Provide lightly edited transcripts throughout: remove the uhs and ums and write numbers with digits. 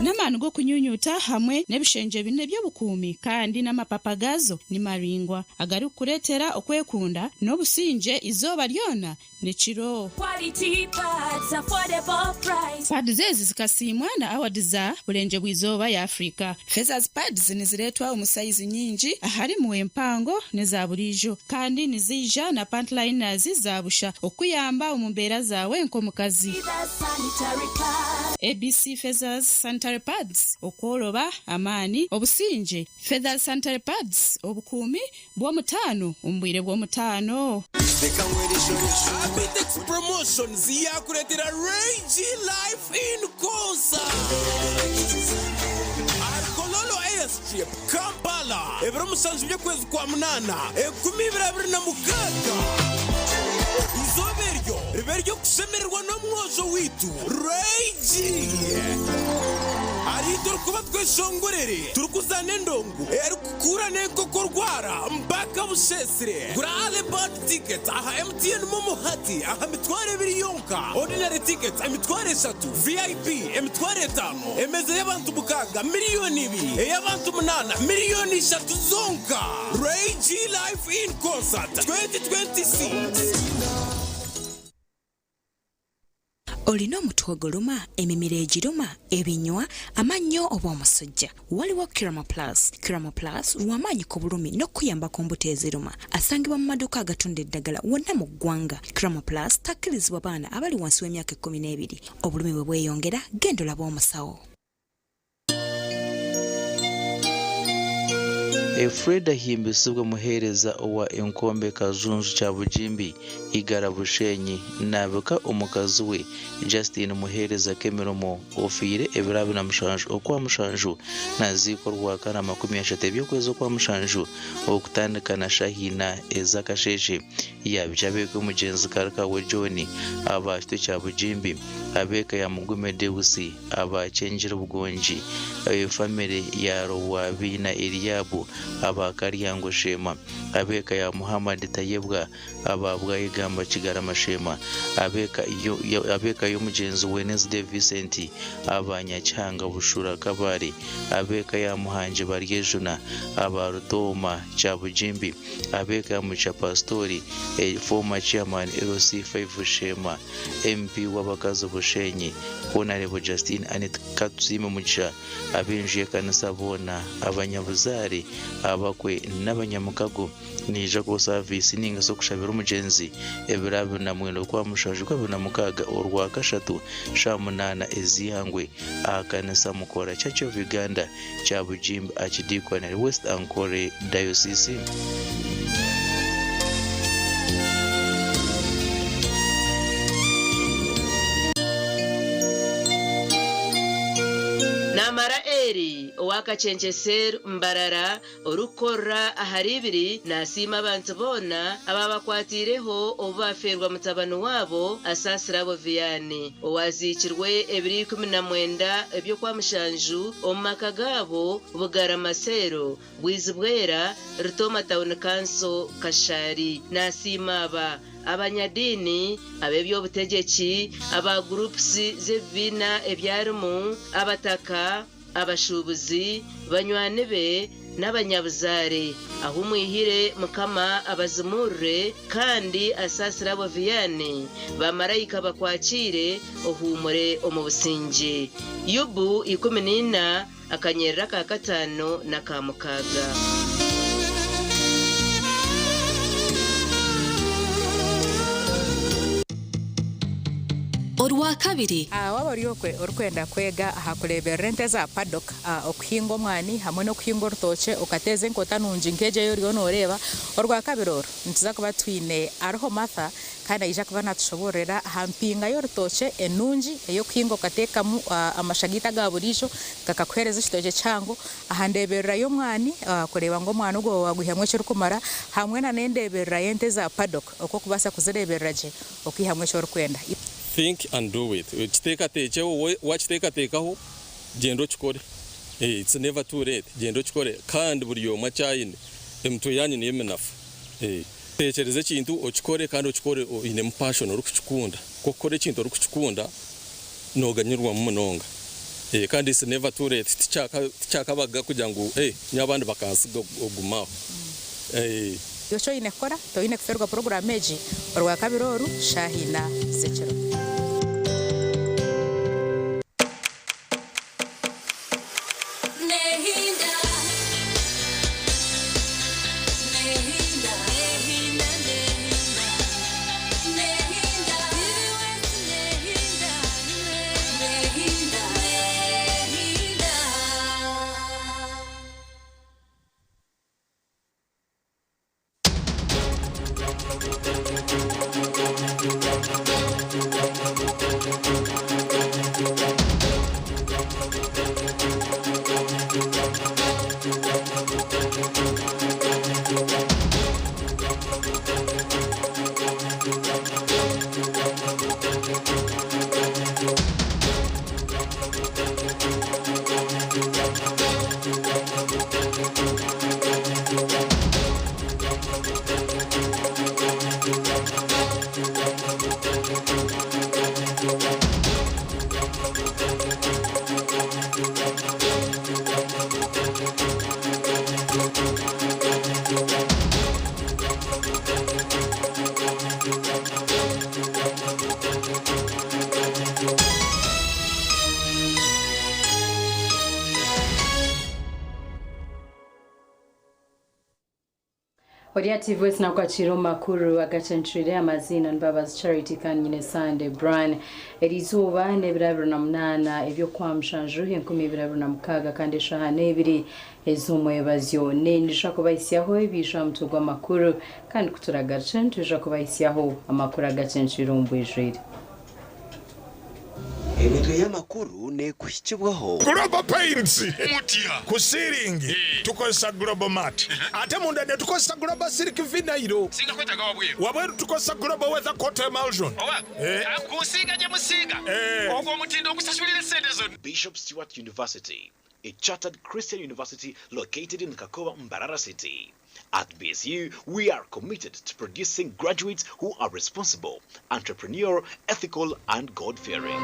N'amaani g'okunyuunyuuta hamwe n'ebishengye bina eby'obukuumi, kandi n'amapapa gaazo ni maraingwa, agarikukureetera okwekunda n'obusingye eizooba ryona n'ekiro. Quality pads, affordable price. Pads ezi zikasiimwa na awadi za Burengyerwa-izooba ya Afrika. Feathers Pads nizireetwa omu sayizi nyingi aharimu empango n'eza buriijo kandi niziija na pant liners za busha okukuyamba omu mbeera zaawe nk'omukazi. Feathers Sanitary Pads. ABC Feathers Sanitary Pads, Okworoba, amaani, obusingye. Feathers Sanitary Pads, Obukuumi bw'omutaano omu bwire bw'omutaano. Abitex Promotions yaakureetera Ray G Live in Concert ahari Kololo Airstrip, Kampala, ebiro mushanju by'okwezi kwa munaana, 2026. Eizooba eryo ribe ery'okushemererwa n'omwojo waitu Ray G. Ahariitwe orikuba tweshongorere turikuzaana endongo erikukuura n'enkoko rwara mpaka busheesire. Gura Early Bird Tickets aha MTN Momo hati aha mitwaro ebiri yonka, Ordinary Tickets emitwaro eshatu, VIP emitwaro etaano, emeeza y'abantu mukaaga miriyoni ibiri, ey'abantu munaana miriyoni ishatu zonka. Ray G Live in Concert 2026. Olina omutwe oguluma, emimiro egiruma, ebinywa, amannyo oba omusujja? Waliwo Kiramo Plus. Kiramo Plus lw'amaanyi ku bulumi n'okukuyamba ku mbuto eziruma. Asangibwa mu maduuka agatunda eddagala wonna mu ggwanga. Kiramo Plus takkirizibwa baana abali wansi w'emyaka ekkumineebiri. Obulumi bwe bweyongera, genda olabe omusawo. Efred ahimbisibwe Muheereza owa Enkombe Kajunju Kyabugimbi Igara Bushenyi nabika omukazi we Justine Muheereza Kemiromo ofiire ebiro 27 Okwamushanju naziikwa Orwakana 30 eby'okwezi Okwamushanju okutandika na shaaha ina ez'akasheeshe yabikya abeeka omugyenzi Karikawe John aba Kitwe Kyabugimbi abeeka ya Mugume Deus aba Kyengyera Bugongi, famire ya Rwabiina Eliabu, aba Karyango Sheema, ab'eka ya Muhammad Tayebwa, aba Bwayegamba Kigarama Sheema, ab'eka y'omugyenzi Wednesday Vincent, aba Nyakihanga Bushura Kabale, ab'eka ya Muhangi Baryejuna, aba Rutooma Kyabugimbi, ab'eka ya Mugisha Pasitori, former chairman LC5 Sheema. MP w'abakazi Bushenyi, Honarebo Justine Annet Katusiime Mugisha, ab'enju y'ekanisa boona, abanyabuzaare, abakwe n'abanyamukago nihaija kubaho saaviisi ninga shi okushabira omugyenzi ebiro 29 Okwamushanju 26 Orwakashatu shaaha munaana ez'eihangwe aha kanisa Mukora Church of Uganda Kyabugimbi Archdeaconry West Ankole Diocese. Namara Elly owa Kakyenkyeseru Mbarara orikukorera ahari ibiri nasiima abantu boona abaabakwatiireho obu baafeerwa mutabani waabo Asaasirabo Vianney owaaziikirwe ebiro 19 eby'Okwamushanju omu maka gaabo Bugarama Seero, Bwizibwera, Rutooma Town Council, Kashari. Nasiima aba, abanyadiini, ab'eby'obutegyeki, aba groups z'ebibiina ebi arimu, abataka, abashuubuzi, banywani be n'abanyabuzaare. Ahu mwihire Mukama abazimuurire kandi asaasire abo Vianney, baamaraika bakwakiire ohuumure omu busingye. Yubu 14 akanyerera aka kataano n'aka mukaaga. Orwakabiri. Waaba ori okwe orikwenda kwega aha kureeberera ente za paddock, okuhinga omwani hamwe n'okuhinga orutookye okateeza enkota nungi nk'egyo ei oriyo nooreeba, Orwakabiri oru nituza kuba twine Ariho Martha kandi naija kuba natushoboororera aha mpinga y'orutookye enungi ey'okuhinga okateekamu amasha gaitu aga buriijo gakakuheereza ekitookye kihango, aha ndeeberera y'omwani kureeba ngu omwani ogwo waagwihamu ekirikumara hamwe na n'endeeberera y'ente za paddock oku orikubaasa kuzireeberera gye okaihamu eki orikwenda. Think and do it, kiteekateekyeho, waakiteekateekaho gyenda okikore, it's never too late, gyenda okikore kandi buri omwe akyayine, emitwe yaanyu niyo minafu. Teekyereza ekintu okikore kandi okikore oinemu passion orikukikunda, ku orikukora ekintu orikukikunda nooganyirwamu munonga. Kandi it's never too late tikyakabaga kugira ngu nyowe abandi bakansiga ogume aho. Eki oine kukora, Toine kufeerwa puroguraamu egi Orwakabiri oru shaaha ina z'ekiro. Ori TV West nakwakira omu makuru agacencwire amaziina Mbabazi Charity kandi nyine Sunday Brian. Eriizooba n'ebiro 28 eby'Okwamushanju 2026 kandi eshaaha n'ebiri ez'omwebazyo. Niinyija kubahisyaho ebiija aha mutwe gw'amakuru kandi ku turagarukye nitwija kubahisyaho amakuru agacencwire omu bwijwire. Emitwe y'amakuru neekuhikibwaho. Global Paints ku siiringi tukozesa Global Mat ate munda netukozesa Global Silk Vinyl. Wabweru tukozesa Global Weather Coat Emulsion. Bishop Stuart University, a chartered Christian university located in Kakoba, Mbarara City. At BSU, we are committed to producing graduates who are responsible, entrepreneurial, ethical, and God-fearing.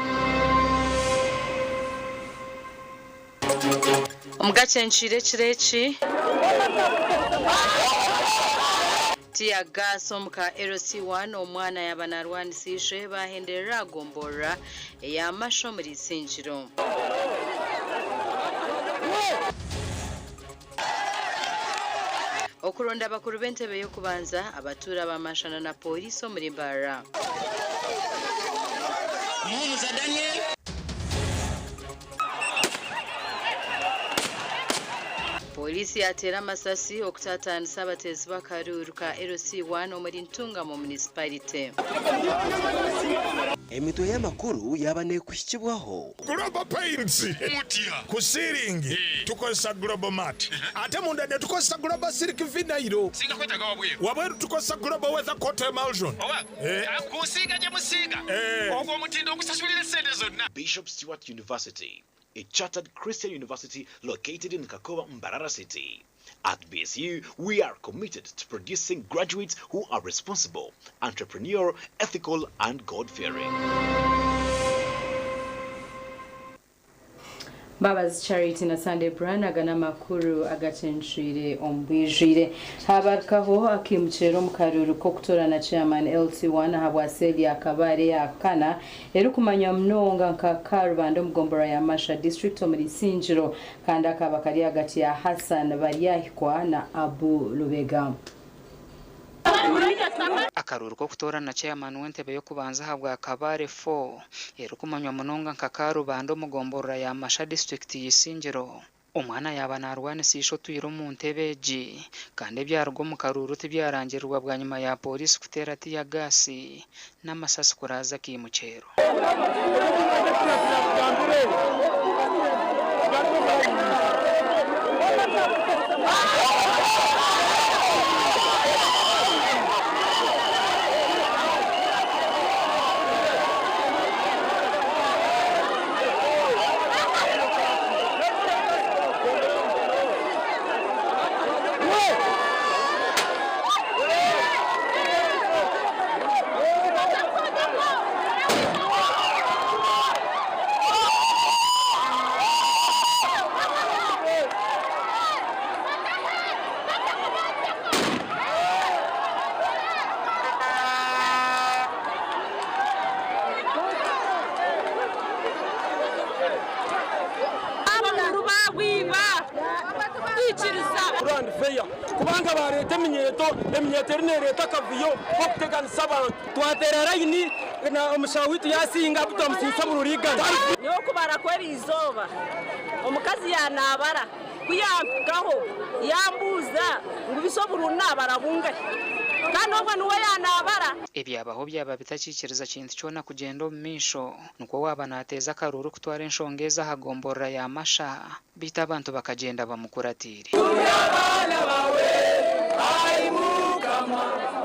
Omugacencwire ekiro eki Tear gas omu ka LC1 omwana yaba narwanisa ishe bahenderera aha gomborora eya Masha omuri Isingiro. Okuronda abakuru b'entebe y'okubanza abatuura bamanshana na pooriisi omuri Mbarara. Muhumuza Daniel. Pooriisi yateera amasasi okutaataanisa abateezi b'akaruuru ka LC1 omuri Ntungamo Munisiparite. Emitwe y'amakuru yaaba neekuhikibwaho. Global Paints ku siiringi tukozesa Global Mat ate munda netukozesa Global Silk Vinyl. Wabweru tukozesa Global Weather Coat Emulsion. Bishop Stuart University, a chartered Christian university located in Kakoba, Mbarara City. At BSU, we are committed to producing graduates who are responsible, entrepreneurial, ethical, and God-fearing. Mbabazi Charity na Sunday Brian aga n'amakuru agacencwire omu bwijwire. Habarukaho akaimukyero omu karuuru k'okutoorana Chairman LC1 ahabwa seeri ya Kabale eya kana erikumanywa munonga nka Karubanda omu gomborora ya Masha district omuri Isingiro kandi akaba kari ahagati ya Hassan Baryahikwa na Abu Lubega. Akaruuru k'okutoorana Chairman w'entebe y'okubanza ahabwa Kabale 4 erikumanywa munonga nka Karubanda omu gomborora ya Masha disiturikiti y'Isingiro, omwana yaaba naarwanisa ishe otwire omu ntebe egi kandi ebyaruga omu karuuru tibyarangirirwa bwanyima ya pooriisi kuteera tiyagaasi n'amasasi kuraaza akaimukyero. Titurikwikiriza. Brand fair kubanga bareeta eminyeeto, eminyeeto eriyo nereeta akavuyo k'okuteganisa abantu. Twateera layini na omushaho waitu yasinga abu twamusiingisa obururu igana. Nyowe kubara kw'eriizooba omukazi yanaabara ku yampikaho yambuuza ngu bisi obururu naabara bungahi kandi obwo niwe yanaabara. Ebyabaho byaba bitakiikiriza kintu kyona kugyenda omu maisho, nikwo waaba naateeza akaruuru kutwara enshonga ezi aha gomborora ya Masha, beitu abantu bakagyenda bamukuratiire. Turi abaana baawe, ai Mukama,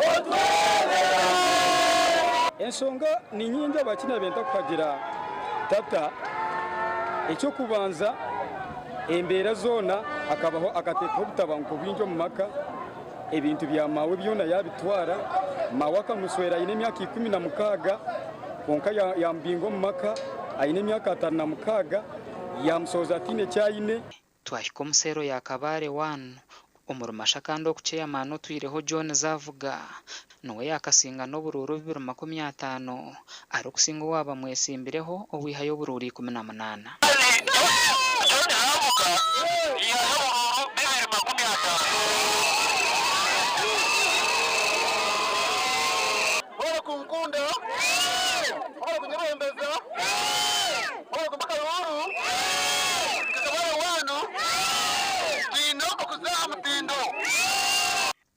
otwebembere. Enshonga ni nyingi abakina benda kuhagira tata. Eky'okubanza, embeera zoona akabaho akateekaho obutabanguko bwingi omu maka. Ebintu bya maawe byona yaabitwara. Maawe akamushwera aine emyaka 16 kwonka yaamubinga omu maka aine emyaka 56, yaamushohoza ataine ki aine. Twahika omu seero ya Kabale One omuri Masha kandi oku Ceyamaani otwireho John Zavuga niwe yaakasinga n'oburuuru 250 arikusinga owaaba amwetsimbireho owaihayo oburuuru 18. Mwebale kunkunda, mwebale kunyebembeza, mwebale kumpa akaruuru, nka Kabale One twine okuza aha mutindo.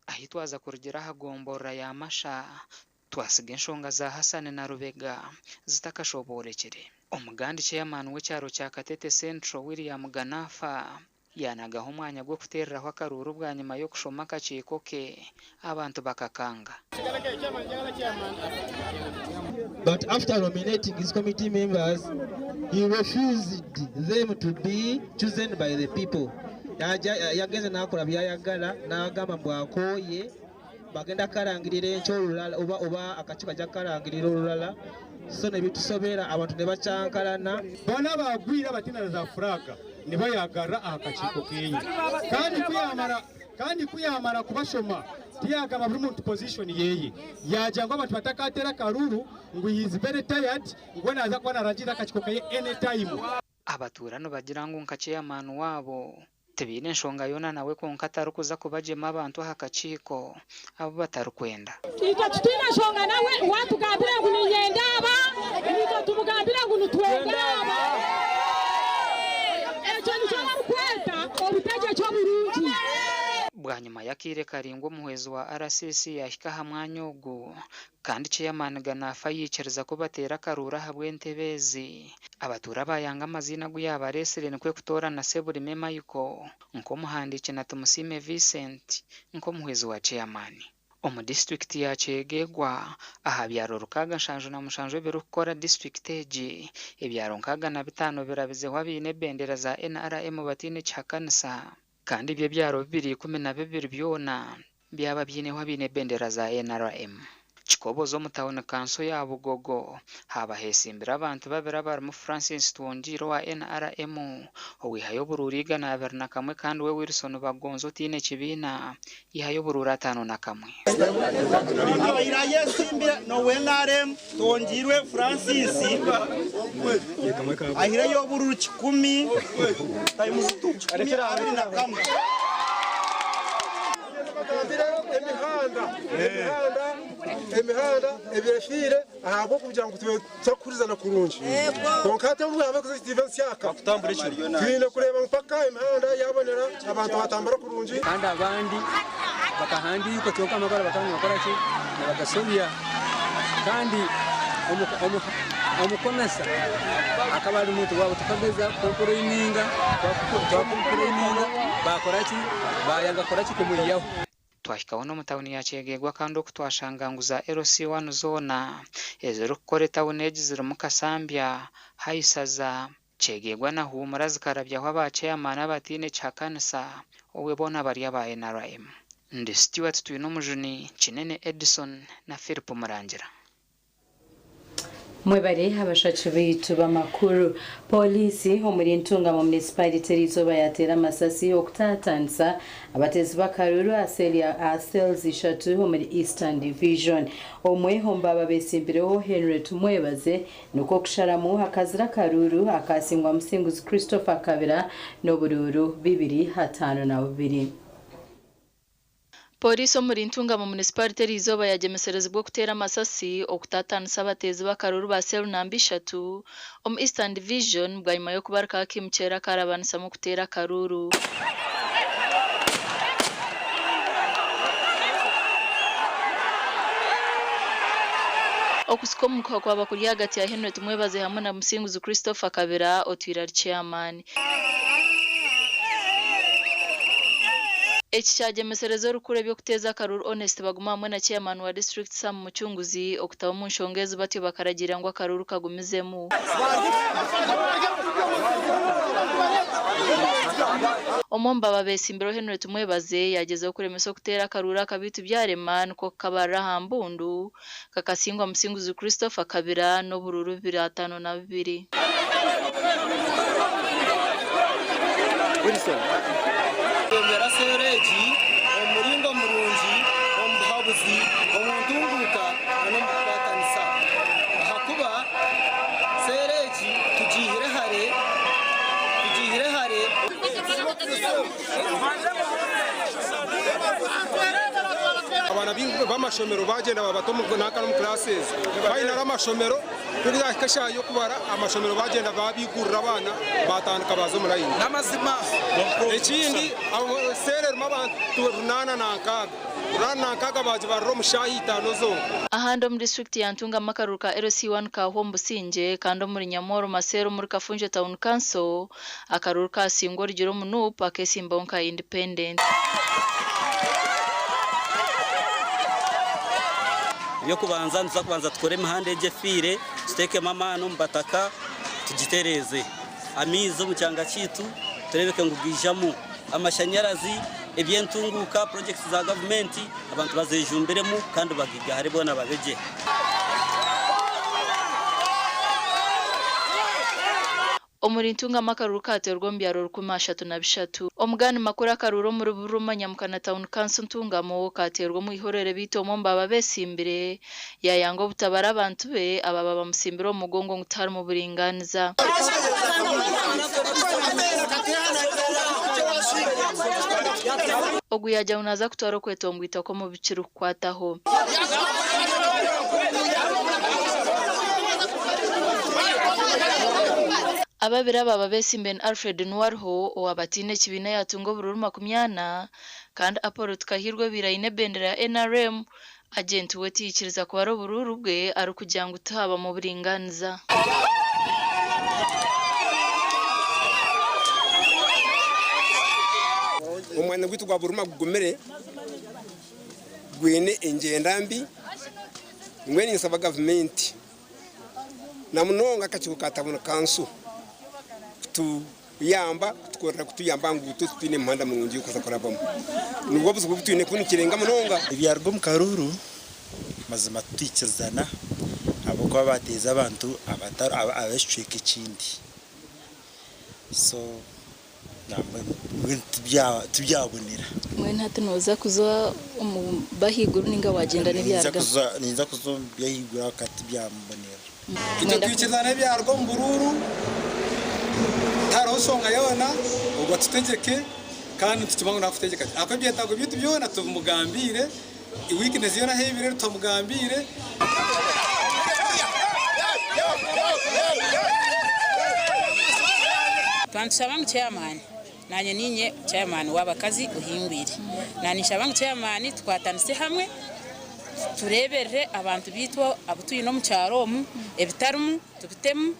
Ahi twaza kurugira aha gomborora ya Masha, Twasiga enshonga za Hassan na Rubega zitakashoboorekire. Omugandi Chairman w'ekyaro kya Katete Central William Ganafa yaanagaho omwanya gw'okuteereraho akaruuru bwanyima y'okushoma akakiiko ke abantu bakakanga. But after nominating his committee members, he refused them to be chosen by the people. Yagenze nakora byayagala nagamba mbu akooye bagenda kukarangirira enkya olulala oba oba akakiiko kajja kukarangirira olulala so nebitusobera abantu nebakyankalana. Boona abaagwire abataine na za furaaga nibo yaagarura aha kakiiko keye. Kandi ku yaamara kandi ku yaamara kubashoma tiyaagamba buri muntu position yeye. Yaagira ngu abantu batakaateera akaruuru ngu he is very tired ngu we naaza kuba naarangirira akakiiko keye anytime. Abatuura nibagira ngu nka chairman waabo Tibaine nshonga yoona nawe kwonka tarikuza kubagyema abantu aha kakiiko abu batarikwenda. Itwe titwine nshonga nawe, waatugambira ngu niinyenda aba, naitwe tumugambire ngu nitwenda aba. Ekyo nikyo barikweta obutegyeki oburungi. Bwanyima y'akaire karaingwa omuhwezi wa RCC yaahika aha mwanya ogu Kandi Ceyamaani Ganafa yaikiriza ku bateera akaruuru ahabw'entebe ezi. Abatuura baayanga amaziina agu yaabareetsire nikwo kutoorana Seburime Michael nk'omuhandiiki na Tumusiime Vincent nk'omuhwezi wa Ceyamaani. Omu disiturikiti ya Kyegegwa, aha byaro 67 ebirikukora disiturikiti egi, ebyaro 65 birabizeho abaine ebendera za NRM bataine kihakanisa kandi byo ebyaro 212 byona Byaba byineho abaine ebendera za nrm. Kikoboza omu tauni kanso ya Bugogo haaba hetsimbire abantu babiri abarimu Francis Twongiire owa nrm owaihayo oburuuru 201 kandi we Wilson Bagonza otaine kibiina yaihayo oburuuru 51. Abaire ayetsimbire n'owa nrm Twongiirwe Francis aihireyo oburuuru kikumi times 21. Emihanda emihanda emihanda ebaire efiire ahabw'okugira ngu tubaire tutakuhurizana kurungi. Kwonka hati obu bwaba executive ensya twine kureeba ngu paka emihanda yabonera abantu batambura kurungi. Kandi abandi bakahandiikwa kyonka amabara bakaba nibakora ki? Nibagasobya. Kandi omukomesa akaba ari muntu waabo tukageza kukompureyininga, twakompureyininga baakora ki? Baayanga kukora ki? Kumwihaho. Twahikaho n'omu tauni ya Kyegegwa kandi oku twashanga ngu za LC1 zoona ezirikukora etauni egi zirimu Kasambya, Haisaza, Kyegegwa na Huumura zikarabyaho aba ceyamaani abataine kihakanisa obwe boona bari aba nrm. Ndi Stuart Twinomujuni, Kinene Edison na Philip Murangira. Mwebare abashaki baitu b'amakuru. Pooriisi omuri Ntungamo Munisiparite eriizooba yateera amasasi okutaataanisa abateezi b'akaruuru aha cells ishatu omuri Eastern Division. Omwe omu baaba beetsimbireho, Henry Tumwebaze, nikwo kusharamu akazira akaruuru akaasingwa Musinguzi Christopher Kabira n'oburuuru 252. Pooriisi omuri Ntungamo Munisiparite eriizooba yagyemeserezibwa okuteera amasasi okutaataanisa abateezi b'akaruuru ba seero namba ishatu omu Eastern Division bwanyima y'okubarukaho akaimukyera akarabanisamu okuteera akaruuru. Okusika omukuha kwaba kuri ahagati ya Henry Tumwebaze hamwe na Musinguzi Christopher Kabira otwire ari Chairman. Eki kyagyemesereza orikukura eby'okuteeza akaruuru Honest Baguma hamwe na Chairman wa disiturikiti Sam Mucunguzi okutaba omu nshonga ezi batyo bakaragiira ngu akaruuru kagumizemu. Omwe omu baaba beetsimbireho Henry Tumwebaze yaagyezaho kuremesa okuteera akaruuru aka beitu byarema nikwo kukabarira aha mbundu kakasingwa Musinguzi Christopher Kabira n'oburuuru 252. Kwebembera seero egi omu muringo murungi, omu buhabuzi, omu ntunguuka n'omu kukwatanisa ahakuba seero egi tugiihire hare, tugiihire hare. Abaana b'amashomero baagyenda baabata omu classes baine amashomero kuhika eshaaha y'okubara amashomero baagyenda baabiigurira abaana baatandika baaza omu layini. N'amazima. Ekindi seero erimu abantu 86, 86 baagibarira omu shaaha itaano zonka. Ahandi omu disiturikiti ya Ntungamo akaruuru ka LC1 kaahwa omu busingye kandi omuri Nyamworo Maseera omuri Kafunjo Town Council akaruuru kaasingwa orugire omu Nup akeetsimbaho nka Independent. Eby'okubanza nituza kubanza tukore emihanda egi efiire, tuteekemu amaani omu bataka tugitereeze. Amaizi omu kyanga kyaitu tureebeke ngu gaijamu. Amashanyarazi, eby'entunguuka, purojekiti za gavumenti abantu bazejumbiremu kandi bagigahare boona babe gye. Omuri Ntungamo akaruuru kaateerwa omu byaro 133. Omugani makuru akaruuru omuri Buruma Nyamukana Town Council Ntungamo kaateerwa omu ihorere beitu omwe omu baaba beetsimbire yaayanga obutabara abantu be abaaba bamutsimbire omu mugongo ngu tiharimu buringaaniza. Ogu yaagira ngu naaza kutwara okwetombwita kwe omu bikirikukwataho. Ababiri abaaba beetsimbire ni Alfred Nuwaruho owaaba ataine kibiina yaatunga oburuuru 40 kandi Apollo Tukahirwa obaire aine ebendera ya NRM agenti we tiyaikiriza kubara oburuuru bwe arikugira ngu tihabamu buringaaniza. Omwanya gwaitu gwa Buruma gugumire, gwine engyenda mbi, mbwenu ninsaba gavumenti na munonga akakiiko ka tawuni kanso kutuyamba kutukorera kutuyamba aha nguuto titwine muhanda murungi gw'okuza kurabamu. Nibwo buzibu obu twine ku nikirenga munonga. Ebyaruga omu karuuru mazima titwikirizana ahabw'okuba baateeza abantu ab'ekicweka ekindi so mbwenu tibyabonera. Mbwenu hati nooza kuza omu b'ahaiguru nainga waagyenda n'ebyarugamu? Ninza kuza omu by'ahaiguru ahabw'okuba tibyambonera. Itwe twikirizana ebyaruga omu buruuru, tihariho nshonga yoona, ogwo atutegyeke kandi nitukimanya ngu naakutegyeka gye ahakuba ebyetaago byaitu byona tubimugambiire, weakness yoona ahu ebaire eri twamugambiire. Twaba nitushaba ngu chairman, naanye niinye chairman w'abakazi ohingwire, naanye ninshaba ngu chairman tukwatanise hamwe tureeberere abantu baitu abu twine omu kyaro omu, ebitarimu tubitemu.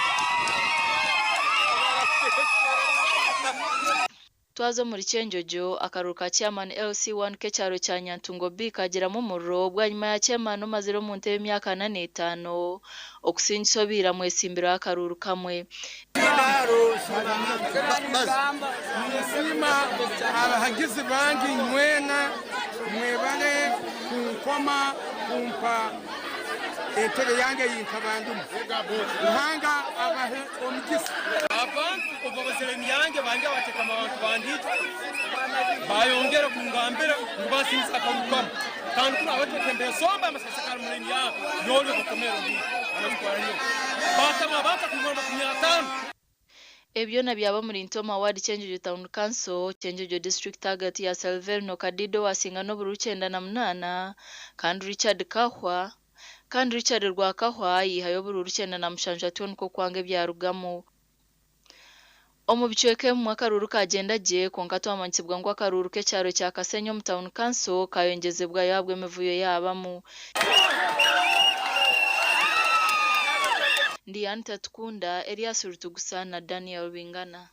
Twaza omuri Kyenjojo, akaruuru ka Chairman LC1 k'ekyaro kya Nyantungo B kaagiramu omuriro bwanyima ya Chairman omazire omu ntebe emyaka 45 okusingisa obaire amwetsimbiraho akaruuru kamwe. Ninsiima abahagizi bange inywena mwebale kunkoma kumpa Entebe yange ei nkaba ndimu. Ruhanga abahe omugisa. Abantu obu babazire emyange bangya bateekamu abantu bandiijo bayongera kungambira ngu basinisa akarukamu kandi kunu abateeka embesomba amasasi gari mu laini yabo nyowe bakomera ondiijo banatwara nyowe baatamu abantu akumara 50. Ebyo na byaba muri Ntoma Ward, Kyenjojo Town Council, Kyenjojo District, hagati ya Salverno Kadido wasinga n'obururu 98 kandi Richard Rwakahwa yihayo obururu 97, atyo nikwo kwanga ebyarugamu. Omu bicweka ebimwe akaruru kagenda gye, kwonka twamanyisibwa ngu akaruru k'ekyaro kya Kasenyi omu Town Council kayongyezebwayo ahabw'emivuyo yaabamu. Ndiane Tatukunda, Elias Rutugusa na Daniel Bingana.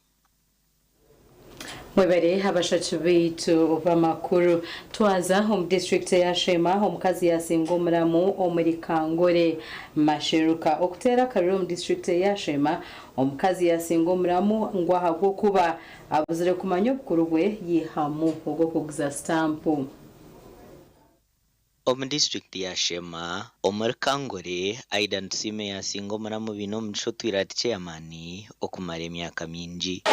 Mwebare abashatu baitu b'amakuru. Twaza omu disitulikiti ya Shema, omukazi yasinga omuramu omuri Kangore Masheruka. Okuteera akaruru omu disitulikiti ya Shema, omukazi yasinga omuramu ngu ahabw'okuba abuzire kumanya obukuru bwe yihamu ogw'okuguza sitampu. Omu disitulikiti ya Shema omuri Kangore, Aidan Tusiime yasinga omuramu biine omugisha otwire ati chairman okumara emyaka mingi.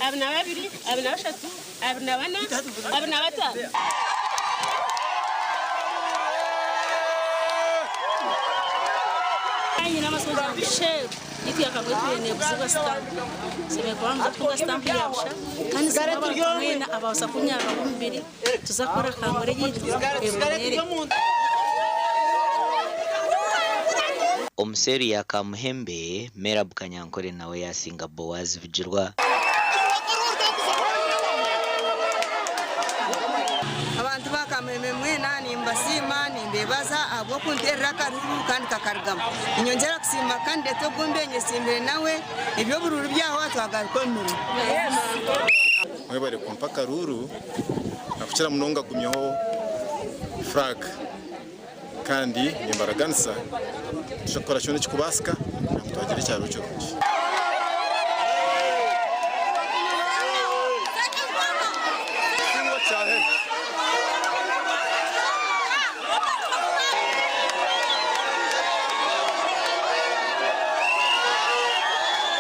22, 23, 24, 25. Nyina amasonga sheru itu yakagwe kuzibwa stamp sebekwa kutunga stamp yabusha kandi mwena abawusa kumyaka 20 tuzakora Kangore yitu ebonere. Omuseeri ya Kamuhembe, Merab Kanyankore nawe yasinga Boaz Bigirwa. Abantu bakameme mwena nimbasiima, nimbebaza ahabw'okunterera akaruru kandi kakarugamu. Ninyongyera kusiima kandi ndete ogumbe nyesimbire nawe eby'obururu byaho twagaruka omu mirimo. Mwebare kumpa akaruru nakukira munonga gumyeho flag kandi nimbaraganisa tushobora kyona ekikubasika kugira ngu twagire ekyaro kirungi.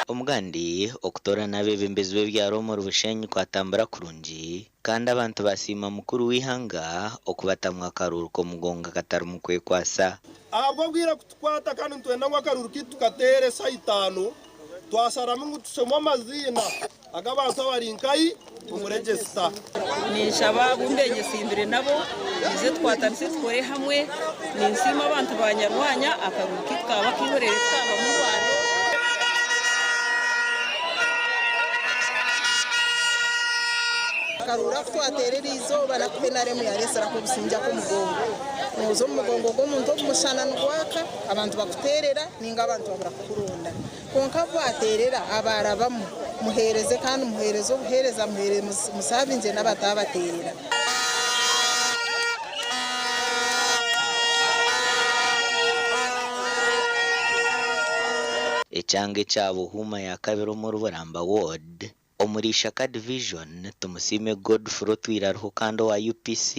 Omugandi okutoorana abeebembezi b'ebyaro omuri Bushenyi kwatambura kurungi kandi abantu basiima mukuru w'eihanga okubatamwa akaruru k'omugongo katarimu kwekwasa. Ahabw'obwire kutukwata kandi nitwenda ngu akaruru kitu tukateera esaaha 5, twasharamu ngu tushome amaziina ag'abantu abari nkayi omu regisita. Ninshaba bumbe nyesimbire nabo nize tukwatanise tukore hamwe. Ninsiima abantu banyarwanya akaruru kitu kaba kihorere tukaba mu Rwanda. Akarura kutwaterera izooba nakuba NRM yaresera kubusinja k'omugongo noza omu mugongo gw'omuntu ogumushana nigwaka abantu bakuterera ninga abantu babura kukuronda, kwonka baterera abarabamu muhereze kandi muhereze obuhereza musabinze n'abatabaterera. Ekyanga ekya Buhuma ya kabiri omuri Buramba Ward omuri Ishaka Division, Tumusiime Godfrey otwire ariho kandi owa UPC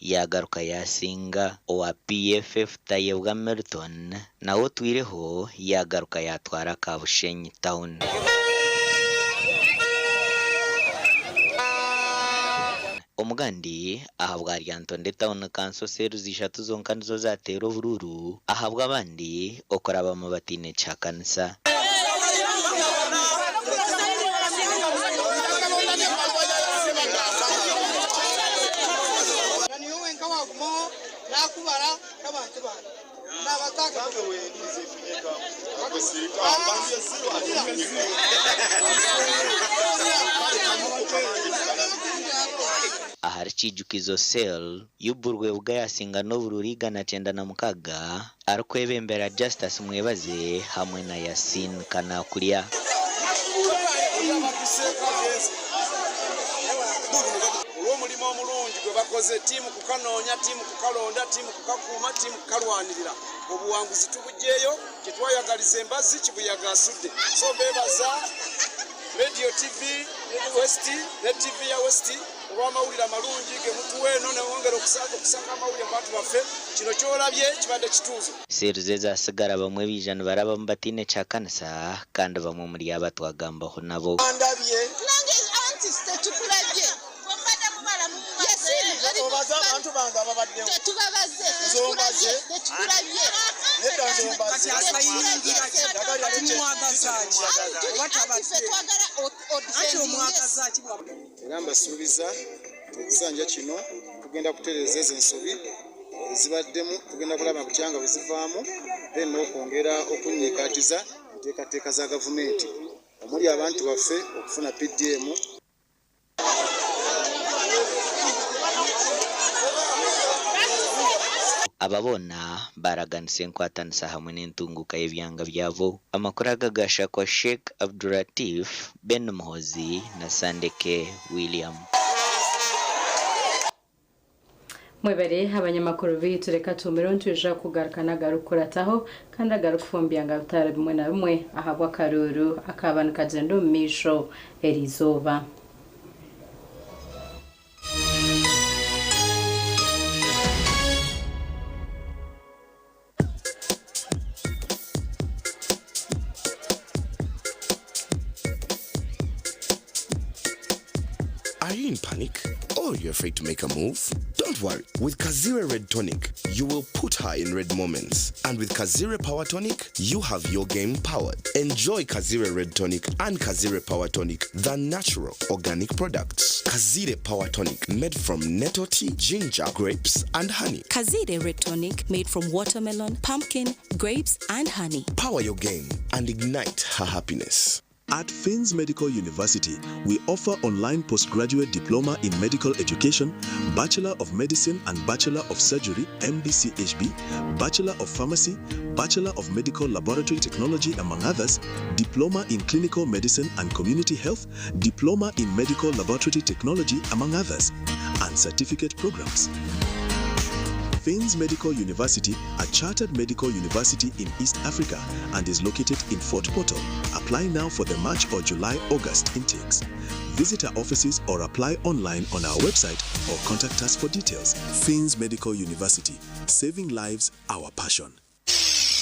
yagaruka yasinga. Owa PFF Tayebwa Milton nawe otwireho yagaruka yatwara Kabushenyi Town. Omugandi ahabwa Lyantonde Town Council series 3 zonka nizo zateera obururu ahabw'abandi okurabamu batiine kihakanisa. Ahari Kijukizo Cell, Yuburwe yasinga n'obururu 196 arikwebembera Justus Mwebaze hamwe na Yasin Kanakulya. Olw'omulimu omulungi gwe bakoze, ttiimu kukanoonya, ttiimu kukalonda, ttiimu kukakuuma, ttiimu kukalwanirira. Obuwanguzi tubugyeyo, tetwayagaliza embazi, kibuyaga asudde. So mbeebaza Radio TV West ne TV ya West Olw'amawulire amalungi ge mutuwa eno newongera okusaka amawulire mu bantu baffe, kino ky'olabye kibadde kituuzo. Seeri ezasigara bamwe baija nibarabamu bataine kihakanisa kandi bamwe omuri aba twagambaho nabo. Ndabye. Nange anti tetukulabye. Obaze abantu bange ababaddewo. Tetubabaze. Nze ombaze. Tetukulabye. Nedda nze ombaze. Era mbasuubiza ekisanja kino tugenda kutereeza ezo ensobi ezibaddemu, tugenda kulaba butya nga bwe zivaamu, then n'okwongera okunyiikaatiza enteekateeka za gavumenti omuli abantu baffe okufuna PDM. Aba boona baraganisa enkwatanisa hamwe n'entunguka y'ebyanga byabo. Amakuru aga gashakwa Sheikh Abdulatif Ben Muhozi na Sandeke William. Mwebare abanyamakuru bitu reka tumire ntwija kugaruka n'agarukurataho kandi agarukufumbya nga bitari bimwe na bimwe ahabwa akaruru akaba nikagenda omu maisho erizooba. Are you in panic or you're afraid to make a move? Don't worry. With Kazire Red Tonic, you will put her in red moments. And with Kazire Power Tonic, you have your game powered. Enjoy Kazire Red Tonic and Kazire Power Tonic, the natural organic products. Kazire Power Tonic, made from nettle tea, ginger, grapes, and honey. Kazire Red Tonic made from watermelon, pumpkin, grapes, and honey. Power your game and ignite her happiness. At Finns Medical University, we offer online postgraduate diploma in medical education, Bachelor of Medicine and Bachelor of Surgery, MBCHB, Bachelor of Pharmacy, Bachelor of Medical Laboratory Technology, among others, Diploma in Clinical Medicine and Community Health, Diploma in Medical Laboratory Technology, among others, and certificate programs. Finns Medical University, a chartered medical university in East Africa and is located in Fort Portal. Apply now for the March or July August intakes. Visit our offices or apply online on our website or contact us for details. Finns Medical University, saving lives, our passion.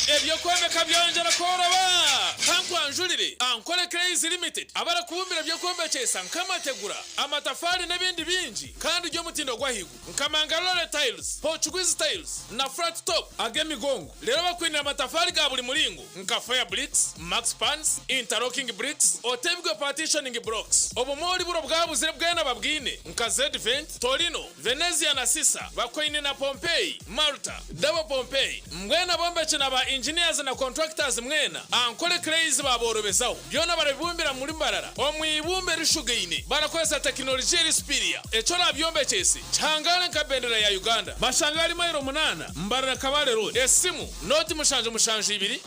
Ebyokwomeka byongera kworoba kankwanjulire Ankole Clays Limited abarakubumbira byokwombekesa nk'amategura, amatafari n'ebindi bingi kandi by'omutindo gwahigu nka Mangalore tiles, Portuguese tiles na flat top ag'emigongo. Rero bakwinira amatafari ga buri muringo nka fire bricks, max pans, interlocking bricks, otebwe partitioning blocks. Obumori buro bwabuzire bwena babwine nka Zvent, Torino, Venezia na Sisa bakwine na Pompeii, Malta, Double Pompeii. Mbwena bombeke na ba engineers na contractors mwena Ankole Clays baborobezaho. Byona barabibumbira muri Mbarara omwibumbe rishugaine, barakozesa tekinolojiya eri superior. Eco rabyombekese kihangare nka bendera ya Uganda. Bashangari mayiro 8 Mbarara Kabale Road. Esimu 077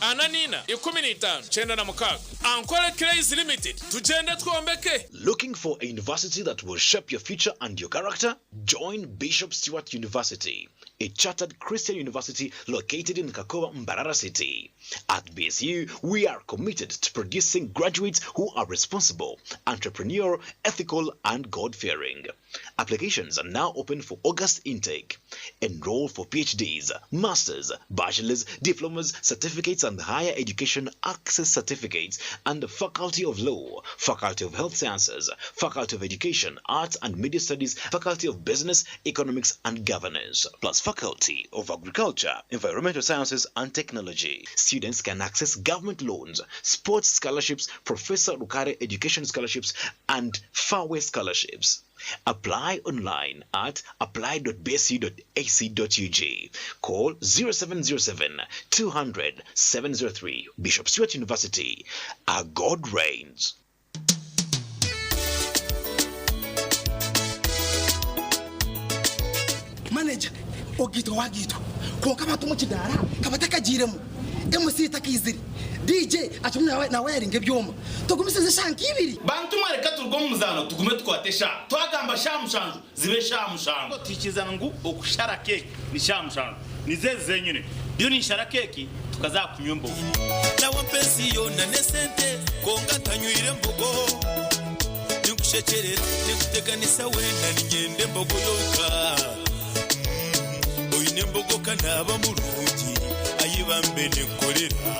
244 15 96. Ankole Clays Limited, tugende twombeke. Looking for a university that will shape your future and your character? Join Bishop Stuart University, a chartered Christian university located in Kakoba, Mbarara City. At BSU, we are committed to producing graduates who are responsible, entrepreneurial, ethical, and God-fearing. Applications are now open for August intake. Enroll for PhDs, masters, bachelors, diplomas, certificates, and higher education access certificates, and the Faculty of Law, Faculty of Health Sciences, Faculty of Education, Arts and Media Studies, Faculty of Business, Economics and Governance, plus Faculty of Agriculture, Environmental Sciences and Technology. Students can access government loans, sports scholarships, Professor Rukare Education Scholarships, and Fairway Scholarships. Apply online at apply.bsu.ac.ug. Call 0707 200 703. Bishop Stuart University. Our God reigns. Manager ogitwa wagitwa konka abantu mu kidara kabatakagiiremu MC takizire DJ acumwe nawe nawe yaringa ebyoma tugumisize shanka ibiri. Bantu mwareka turuge omu muzaano tugume tukwate sha twagamba sha 7 zibe sha 7 tukizana ngu okushara keki ni sha 7 nizezi zenyine ndiyo ninshara keki tukazakunywa embogo. Nawe mpensi yona nesente konka ntanywire embogo. Ninkushekyerera, ninkuteganisa weena, niinyenda embogo yonka. Oine embogo ka naaba murungi, ai bambe ninkukorera.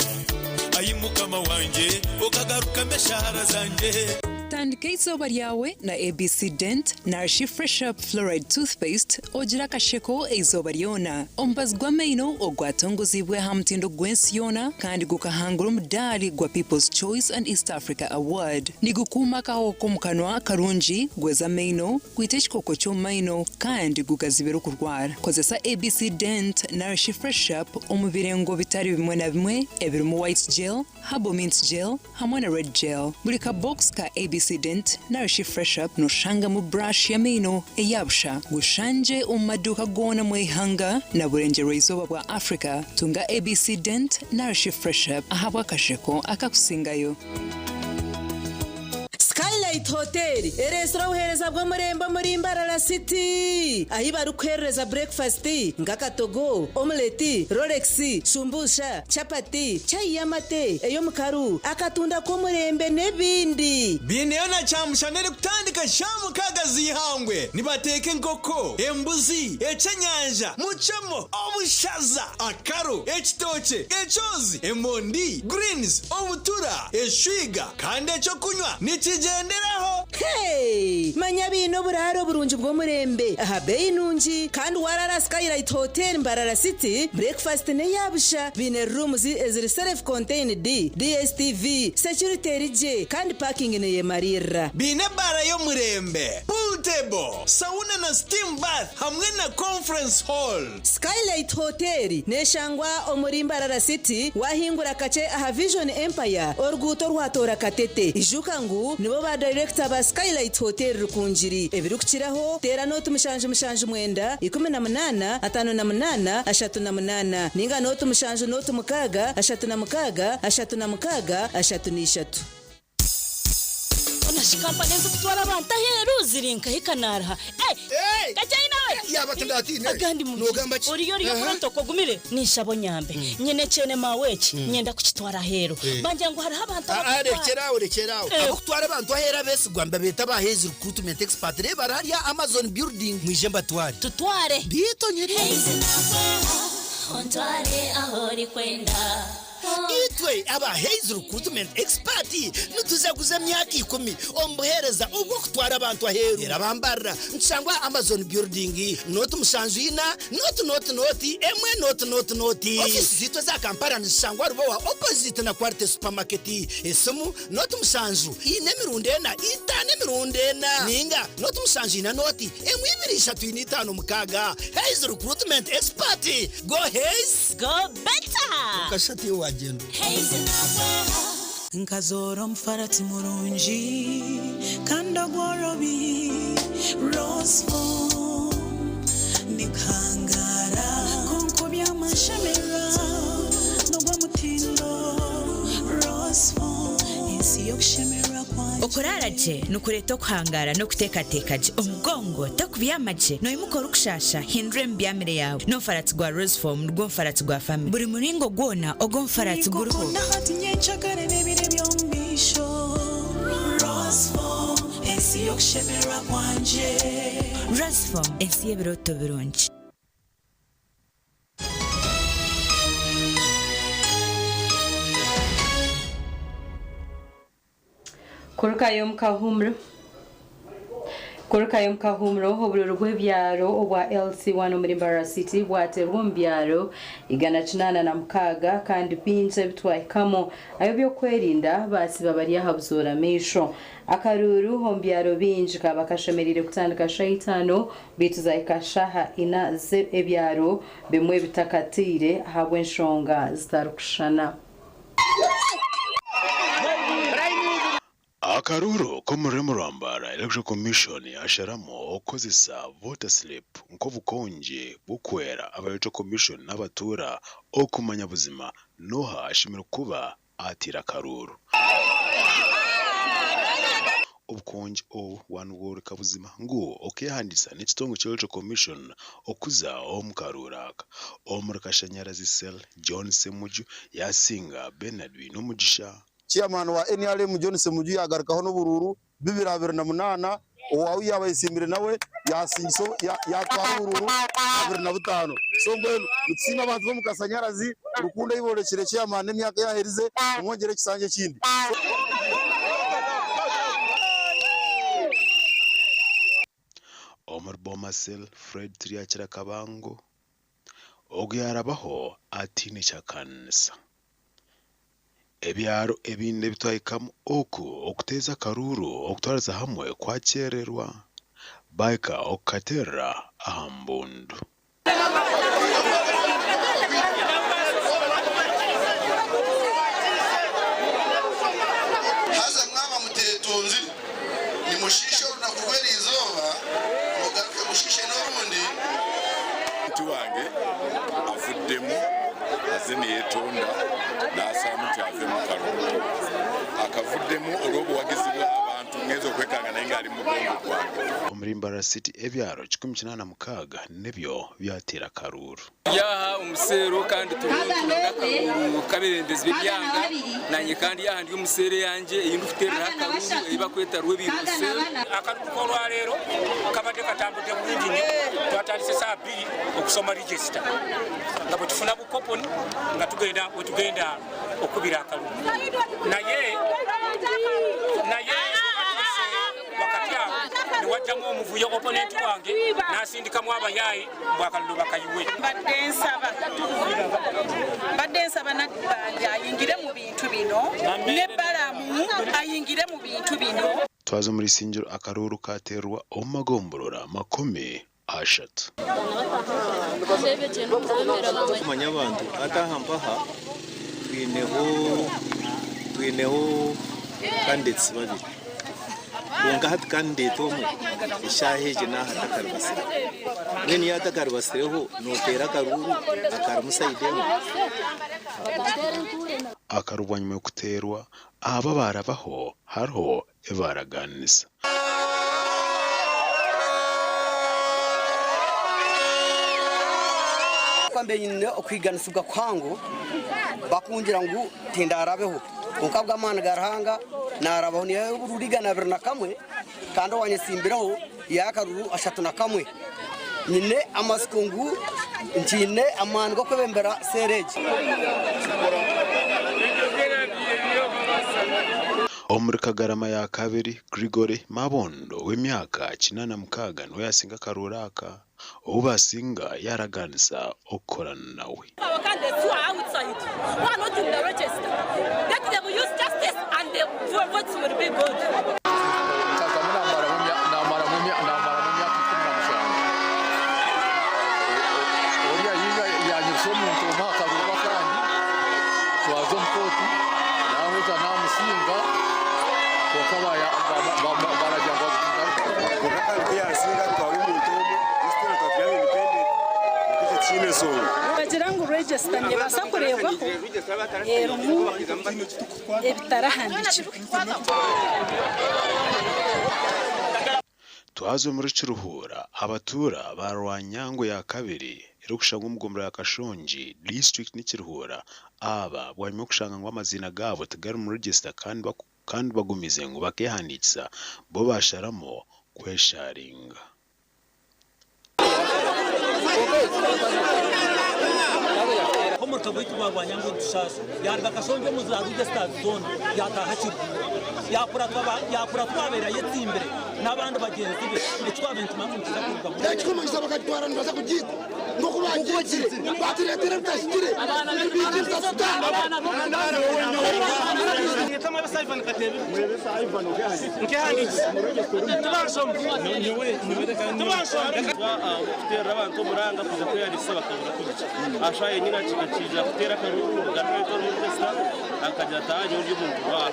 Ai Mukama wangye, okagarukamu eshaara zangye. Tandika eizooba ryawe na ABC Dent narishi Fresh Up Fluoride Toothpaste ogire akasheko eizooba ryona. Omubazi gw'amaino ogwatongoziibwe aha mutindo gw'ensi yoona kandi gukahangura omudaari gwa People's Choice and East Africa Award. Nigukuuma akahoho k'omu kanwa karungi, gweza amaino, gwita ekikooko ky'omu maino kandi gugazibira okurwara. Kozesa ABC Dent narishi Fresh Up omu birengo bitari bimwe na bimwe ebirimu White Gel, Herbal Mint Gel hamwe na Red Gel. Buri ka box ka ABC Dent narishi Fresh Up noshangamu brush y'amaino eya busha. Gushangye omu maduuka goona omu ihanga na burengyerwa-izooba bwa Africa. Tunga ABC Dent narishi Fresh Up ahabw'akasheko akakusingayo. Skylight Hotel ereetsire obuheereza bw'omurembe omuri Mbarara City ahi barikuheerereza burekifasiti nk'akatogo, omuleti, rolex, shumbusha, chapati, chai y'amate, ey'omukaru, akatunda k'omurembe n'ebindi. Baineyo na kyamushana erikutandika shaaha mukaaga z'eihangwe. Nibateeka enkoko, embuzi, eky'enyanja, mucemo, obushaza, akaro, ekitookye, ekyozi, emondi, greens, obutura, eshwiga kandi eky'okunywa nikigyenderaho. Hey! Manya baine oburaaro burungi bw'omurembe aha beeyi nungi kandi waraara Skylight Hotel Mbarara City, breakfast n'eya busha. Baine rooms eziri self contained, DSTV, security eri gye kandi parking neyemariirira. Baine ebaara y'omurembe, pool table, sauna na steam bath hamwe na conference hall. Skylight Hotel neshangwa omuri Mbarara City wahingura kakye aha Vision Empire oruguuto orwatoora Katete. Ijuka ngu nibo ba dayirekita ba Skylight Hotel Rukungiri. Ebirikukiraho teera nooti 779 18 58 38 ninga nooti 7 nooti 6 36 36 33. Hoona shi kampani ezirikutwara abantu aheeru ziri nkahi kanaaruha? Kakyayi nawe! Yaaba tindatiine. Agandi mu Noogamba ki? Oriyo oriyo Aha. protocol ogumire? Ninshaba onyambe. Nyine ekyene maawe eki, nyenda kukitwara aheeru. Bangira ngu hariho abantu Ah, ah, abarikutwara. rekyera aho, rekyera aho. Abakutwara abantu aheeru abeesigwa nibabeeta aba Hays Recruitment Expert. Reeba bari hariya Amazon Building. Mwije mbatware. Tutware. Biito nyine. Hays nakweha, ontware ahu orikwenda. Itwe aba Hays Recruitment Expert nitujaguza emyaka ikumi omu buheereza obw'okutwara abantu aheeru. Reero abambarira nitushangwa aha Amazon Building, nooti mushanju ina, nooti nooti nooti, emwe nooti nooti nooti. Ofiisi zaitu eza Kampala nizishangwa Rubowa opposite na Quality Supermarket. Esimu, nooti mushanju ina emirundi ena, itaano emirundi ena, ninga nooti mushanju ina nooti emwe ibiri ishatu ina itaano mukaaga. Hays Recruitment Expert, go Hays! Go better! Okashusha tiwe wagyenda. Nkazoora omufarati murungi kandi ogworobi Rosefon nikuhangaara kwonka oby'amashemererwa n'ogw'omutindo Rosefon ensi y'okushemererwa kwangye. Okuraara gye nikureeta okuhangaara n'okuteekateeka gye. Omugongo tokubyama gye, noimuka orikushaasha, hindura emibyamire yaawe. N'omufaratsi gwa Rosefoam nigwo mufaratsi gwa famire. Buri muringo gwona ogw'omufaratsi guriho. Ninkukunda hati nyencakare n'ebiro eby'omu maisho Rosefoam ensi y'okushemererwa kwangye. Rosefoam ensi y'ebirooto birungi. Kurukayo omu kahuumuro Kurukayo omu kahuumuro, obururu bw'ebyaro obwa LC1 omuri Mbarara City bwateerwa omu byaro 806 kandi bingi ebi twahikamu ab'ebyokwerinda baatsiba bari aha buzoora maisho. Akaruuru omu byaro bingi kaaba kashemereire kutandika shaaha itaano beitu zaahika shaaha ina ebyaro bimwe bitakataire ahabw'enshonga zitarikushushana. Akaruuru k'omu rurembo rwa Mbarara, Electoral Commission yasharamu okukozesa voter slip nk'obukongi bw'okuhwera aba Electoral Commission n'abatuura okumanya buzima n'oha ashemereire kuba ateire akaruuru. Obukongi obu bwaba nibworeka buzima ngu okehandiisa n'ekitongore kya Electoral Commission okuza omu karuuru aka. Omuri Kashanyarazi Cell, John Ssemuju yasinga Bernard Bainomugisha. Chairman wa nrm John Ssemuju yagarukaho n'oburuuru 228, owaawe yaaba ayesiimire nawe yaasingisa yaatwara oburuuru 25. So mbwenu nitusiima abantu b'omu Kasanyarazi rukundo ei boorekire chairman n'emyaka ei aherize kumwongyera ekisanja ekindi. Omuri Bomasel, Fred Turyakira Kabango, ogu yaarabaho ataine kyakanisa. Ebyaro ebindi ebi twahikamu oku okuteeza akaruuru okutwariza hamwe kwakyererwa, bahika okukateerera aha mbundu. Haza mwaba muteetunzire, nimushiisha orunaku rw'eri izooba, mugaruke mushiishe n'orundi. Omuntu wange avuddemu azze neyetonda nasalamu nti ave mu kalulu. Akavuddemu olw'obuwagizi bw'abantu ngenze okwekanga naye ng'ali mu mugongo gwange. Omuri Mbarara City ebyaro 186 nibyo byateera akaruuru. Turi aha omuseero kandi turiyo nituronda akaruuru k'abeebembezi b'ebyanga. Naanye kandi aha ndi omu seero eyangye ei ndikuteereraho akaruuru ei barikweta Rwebiiro Cell. Akaruuru k'orwareero kabadde katambudde burungi nnyo. Twatandise saaha bbiri okushoma register nga bwetufuna bu coupon nga tugenda wetugenda okubira akalulu naye naye bwebatuuse wakati awo newajjamu omuvuyo opponent wange nasindikamu abayaye mbu akalulu bakayiwe. Mbadde nsaba mbadde nsaba Nabbanja ayingire mu bintu bino ne Balamu ayingire mu bintu bino. Twaza omuri Isingiro akaruuru kateerwa omu magomborora 30. Kumanya abantu hati aha mpaha twineho twineho candidates babiri kwonka hati candidate omwe eshaaha egi naaha atakaribasireho mbwenu yaaba atakaribasireho nooteera akaruuru akarimu sayidi emwe. Akaruuru bwanyima y'okuteerwa aba abaarabaho hariho ebi baaraganisa. Mbaire nyine okuhiiganisibwa kuhango bakungira ngu tindarabeho kwonka ahabw'amaani ga Ruhanga naarabaho niihayo oburuuru 201 kandi owaanyetsimbireho yaiha akaruuru 31. Nyine amatsiko ngu nkiine amaani g'okwebembera seero egi. Omuri Kagarama ya kabiri, Gregory Mabondo ow'emyaka 86 niwe yaasinga akaruuru aka, ou baasinga yaaraganisa okukorana nawe. Nkazamu naamaramu emyaka 17. Oriya yiija yaanyirisa omuntu omwe aha karuuru akandi, twaza omu kooti naaheza naamusinga kwonka baragira ngu Kwonka kandi ku yaasinga atwara omuntu omwe, itwe twena twaba turi aba independent, nikyo ekyo tikiine nshonga. Nibagira ngu register nebaasa kureebwaho erimu ebitarahandiikirwe. Twaza omuri Kiruhura, abatuura ba Rwanyango ya kabiri erikushangwa omu gombolola ya Kashongi, disiturikiti ni Kiruhura aba bwanyima y'okushanga ngu amaziina gaabo tigari mu regisita kandi bagumize ngu bakeehandiikisa bo baasharamu kwesharinga. Omuruka gwaitu gwa Rwanyangu nitushaasha yaruga Kashongye omu za registered zoona yataaha Kiruhura yakuratwa owabaire ayetsimbire n'abandi bagyenzi be eki twabaire nitumanya ngu nikiza kurugamu. Ekirikumanyisa bakagitwara nibaza kugiita nk'oku bagiitsire batureetera ebitahikire ebiikiriza Sitaane. Kuteerera abantu omuranga kwija kwehandiikisa bakabura kuhikya. Aha shaaha yenyini akaija kuteera akaruuru garuka omu register akagira ati aha nyowe ndi omuntu waaha.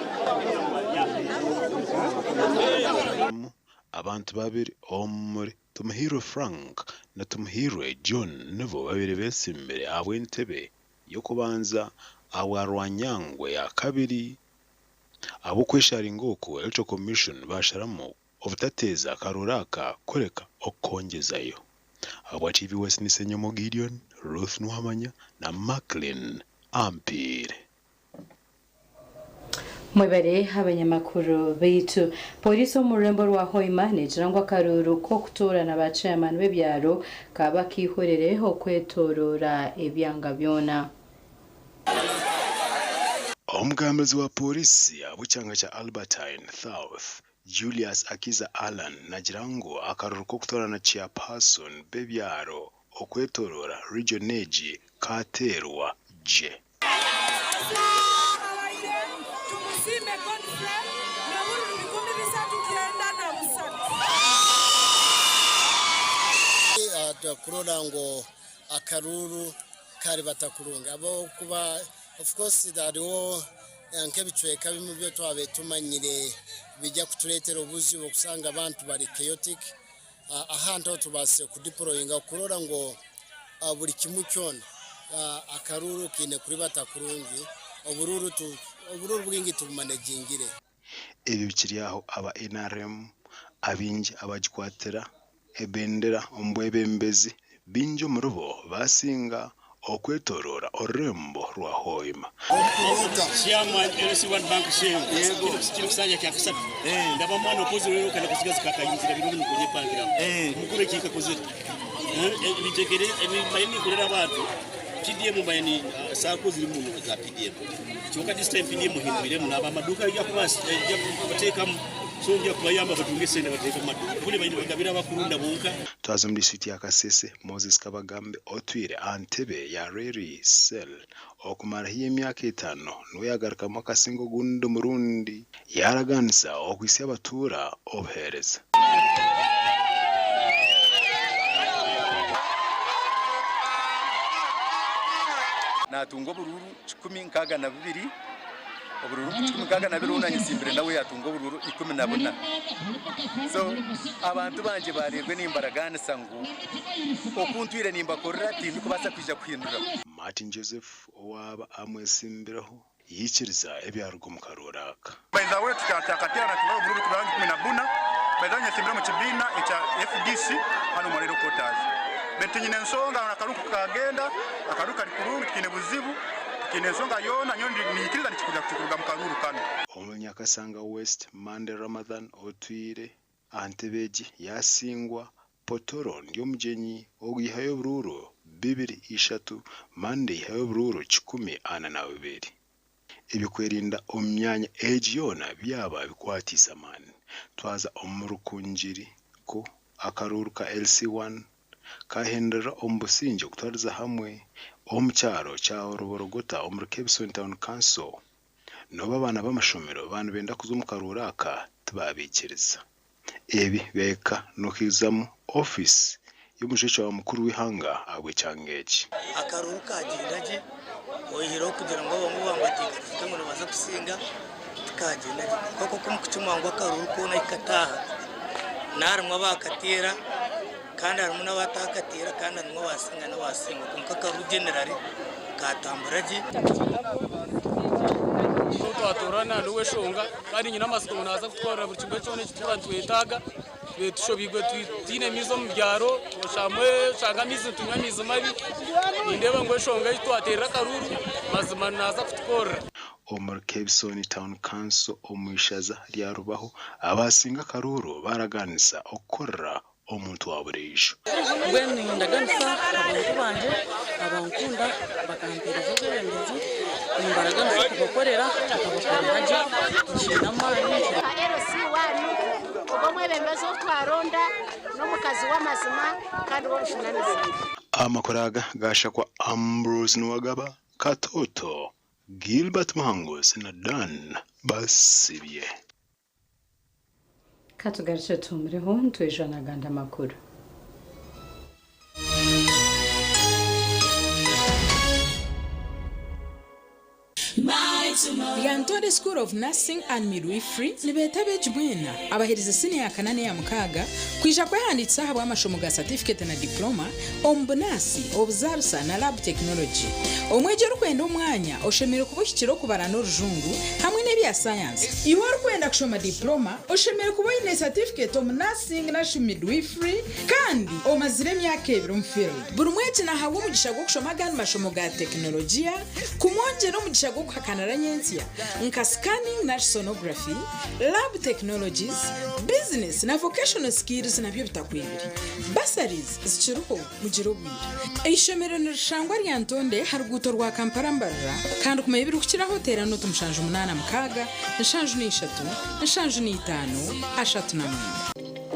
Abantu babiri omuri Tumuhairwe Frank na Tumuhairwe John nibo babaire betsimbire ahabw'entebe y'okubanza ahabwa Rwanyangwe ya kabiri. Ahabw'okwesharinga oku, Electoral Commission basharamu obutateeza akaruuru aka kureka okukoongyezayo. Ahabwa TV West ni Ssenyomo Gideon, Ruth Nuwamanya na Macklin Ampiire. Mwebare abanyamakuru baitu. Polisi omu rurembo rwa Hoima negira ngu akaruuru k'okutoorana ba chairman b'ebyaro kaba kiihorere okwetorora ebyanga byona. Omugambizi wa polisi abw'ekyanga kya Albertine South, Julius Akiza Allan nagira ngu akaruru k'okutoorana chairperson b'ebyaro okwetorora region egi kateerwa gye. Tumusiime Godfrey n'obururu 393. Kurora ngu akaruru kari batakurungi ahabwokuba of course hariho nk'ebicweka bimwe byo twabaire tumanyire bijya kutureetera obuzibu okusanga abantu bari chaotic. Ahantu aho tubaasire kudeployinga kurora ngu buri kimwe kyona akaruru kaine kuribata kurungi, obururu obururu bwingi tubumanegingire. Ebyo bikiri aho aba NRM abaingi abagikwatira ebendera omu bwebembezi baingi omuribo basinga okwetorora orurembo rwa Hoima. Chairman LC1 Bank Shell. Kiri kusanja kya kasatu. Ndaba mwana okozi rero kana kusigaza kakayinzira birungi mukunyepangira. Mukuru ekikakozere. Ebitekere ebimayini nikorera abantu. PDM mayini sako ziri muno za PDM. Kyonka this time PDM hindwiremu naba amaduka ajja kuba ajja kubateekamu so nja kubayamba batunge sente bateeka mu maduuka. Buli bayini bagabira abakurunda bonka. Twaza omu disiturikiti ya Kasese, Moses Kabagambe otwire aha ntebe ya Reri Cell okumara haihi emyaka etaano niwe yaagarukamu akasinga ogundi murundi yaaraganisa okuhitsya abatuura obuheereza. Natunga obururu 162, obururu 162 ou nanyesimbire nawe yatunga obururu 14. So abantu bangye bareebwe nimbaraganisa ngu okuntwire nimbakorera tindikubaasa kwija kuhindura. Martin Joseph owaaba amwesimbireho yikiriza ebyaruga omu karuuru aka. By the way, tukyakateera natunga obururu 14. By the way, nyesimbire omu kibiina ekya FDC hanu omu Royal Quarters. Baitu nyine ensonga akaruku kagenda, akaruku kari kurungi, tikiine buzibu, tikiine ensonga yoona, nyowe ninyikiriza nikikuruga kuruga mu karuru kanu. Omunyakasanga West Mande Ramadhan otwire aha ntebe egi yasingwa Potoro Ndyomugyenyi ogwihayo obururu 203, Mande yihayo obururu 142. Ebyokwerinda omu myanya egi yoona byaba bikwatiise amaani. Twaza omu Rukungiri ko akaruuru ka LC1 kahendera omu busingye kutwariza hamwe omu kyaro kya Ruborogota omuri Kebisoni Town Council. N'obu abaana b'amashomero baaba nibenda kuza omu karuuru aka tibabiikiriza. Ebi beeka n'okwizamu ofiisi y'omushwekye wa mukuru w'eihanga ahabw'ekyanga eki. Akaruru kagenda gye, oyihireho kugira ngu abamwe bambateekateeka ngu nibaza kusinga, tikagenda gye. Kwonka oku omukukimwa ngu akaruru koona kikataaha, n'harimu abakateera kandi harimu n'abatakateera kandi harimu abasinga n'abasingwa. Kwonka akaruru generally katambura gye. Twatorana niwe shonga kandi nyina amasiko ngu naaza kutwarira buri kimwe kyona eki turikuba nitwetaaga. Tushobirwe tiine amaizi omu byaro, oshanga amaizi nitunywa amaizi mabi. Nindeeba ngu eshonga ei twateerera akaruru mazima naaza kutukorera. Omuri Kebisoni Town Council omu ishaza rya Rubaho, abasinga akaruru baraganisa okukorera omuntu wa buriijo. Mbwenu nindaganisa abantu bangye abankunda bakampeereza obwebembezi, nimbaraganisa kubakorera nkabakorera gye nkiine amaani. LC1 ogwo omwebembezi ou twaronda n'omukazi w'amazima kandi w'obujunanizibwa. Amakuru aga gashakwa Ambrose Nuwagaba, Katoto, Gilbert Muhanguzi na Dan Basibye. Katugarukye tuhumireho nitwija n'agandi amakuru. Lyantonde School of Nursing and Midwifery nibeeta abeegi mwena abaherize siniya ya kana n'eya mukaaga kwija kwehandiikisa ahabw'amashomo ga satifiketi na diploma omu bunaasi, obuzaarisa na lab technology. Omwegi orikwenda omwanya oshemereire kuba ohikire okubara n'orujungu hamwe n'ebya sayansi. Iwe orikwenda kushoma diploma oshemereire kuba oine satifiketi omu nursing narishi midwifery kandi omazire emyaka ebiri omu field. Buri mwegi nahabwa omugisha gw'okushoma agandi mashomo ga tekinologiya kumwongyera omugisha gw'okuhakanira. nyentsya nka scanning na sonography, lab technologies, business na vocational skills nabyo bitakwibire. Bursaries zikiriho mugire obwire. Eishomero nirishangwa Lyantonde ha ruguuto rwa Kampala Mbarara kandi kumanya ebirikukiraho teera nooti 76 73 39.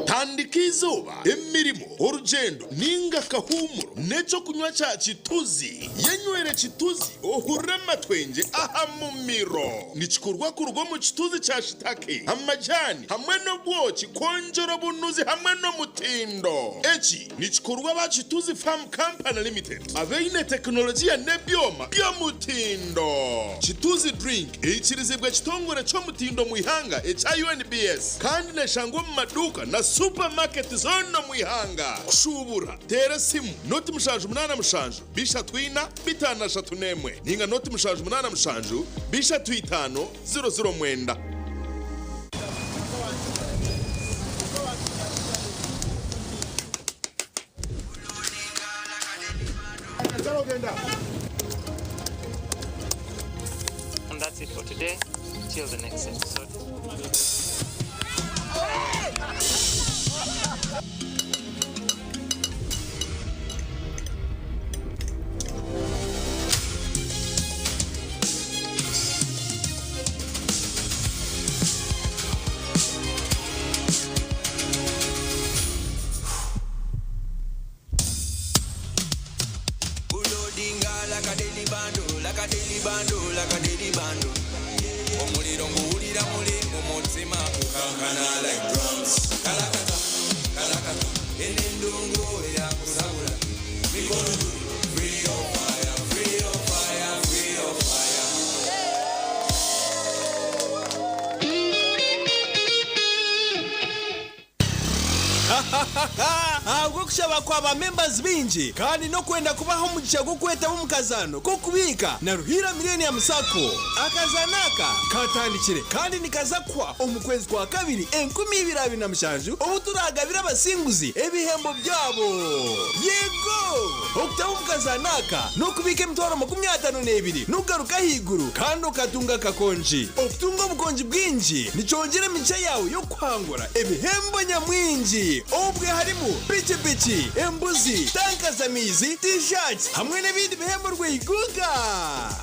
Tandika izooba, emirimo, orugyendo ninga akahuumuro n'ekyokunywa kya Kituzi. Yenywere Kituzi ohurire amatwengye aha mumiro. Nikikorwa kuruga omu kituzi kya shitake, amajaani hamwe n'obwoki kwongyera obunuzi hamwe n'omutindo. Eki nikikorwa aba Kituzi Farm Company Limited abaine tekinologiya n'ebyoma by'omutindo. Kituzi Drink eikirizibwe ekitongore ky'omutindo omu ihanga ekya UNBS kandi neshangwa omu maduuka na supamaketi zoona omu ihanga. Kushuubura, teera esimu noti 787 34 531 ninga noti 787 35 009. And that's it for today. Till the next episode. Bulodinga like a daily bando, like a daily bando, like a daily bando. Omuliro nguwulira muli mu mutima gukankana like drums. Kalakata, kalakata, eno endongo eyakusabula. Mikono juu, free your fire, free your fire, free your fire. Ahabw'okushaba kwa ba members baingi kandi n'okwenda kubaha omugisha gw'okwetaba omu kazaano k'okubiika na Ruhiira Millennium Sacco. Akazaano aka katandikire kandi nikaza kuhwa omu kwezi kwa kabiri 2027 obu turaagabire abasinguzi ebihembo byabo. Yego! Okutaba omu kazaano aka n'okubiika emitwaro 52 n'okugaruka ahaiguru kandi okatunga akakongi. Okutunga obukongi bwingi nikyongyera emigisha yaawe y'okuhangura ebihembo nyamwingi obwe harimu pikipiki, embuzi, tanka z'amaizi, t-shirts hamwe n'ebindi bihembo rweiguga.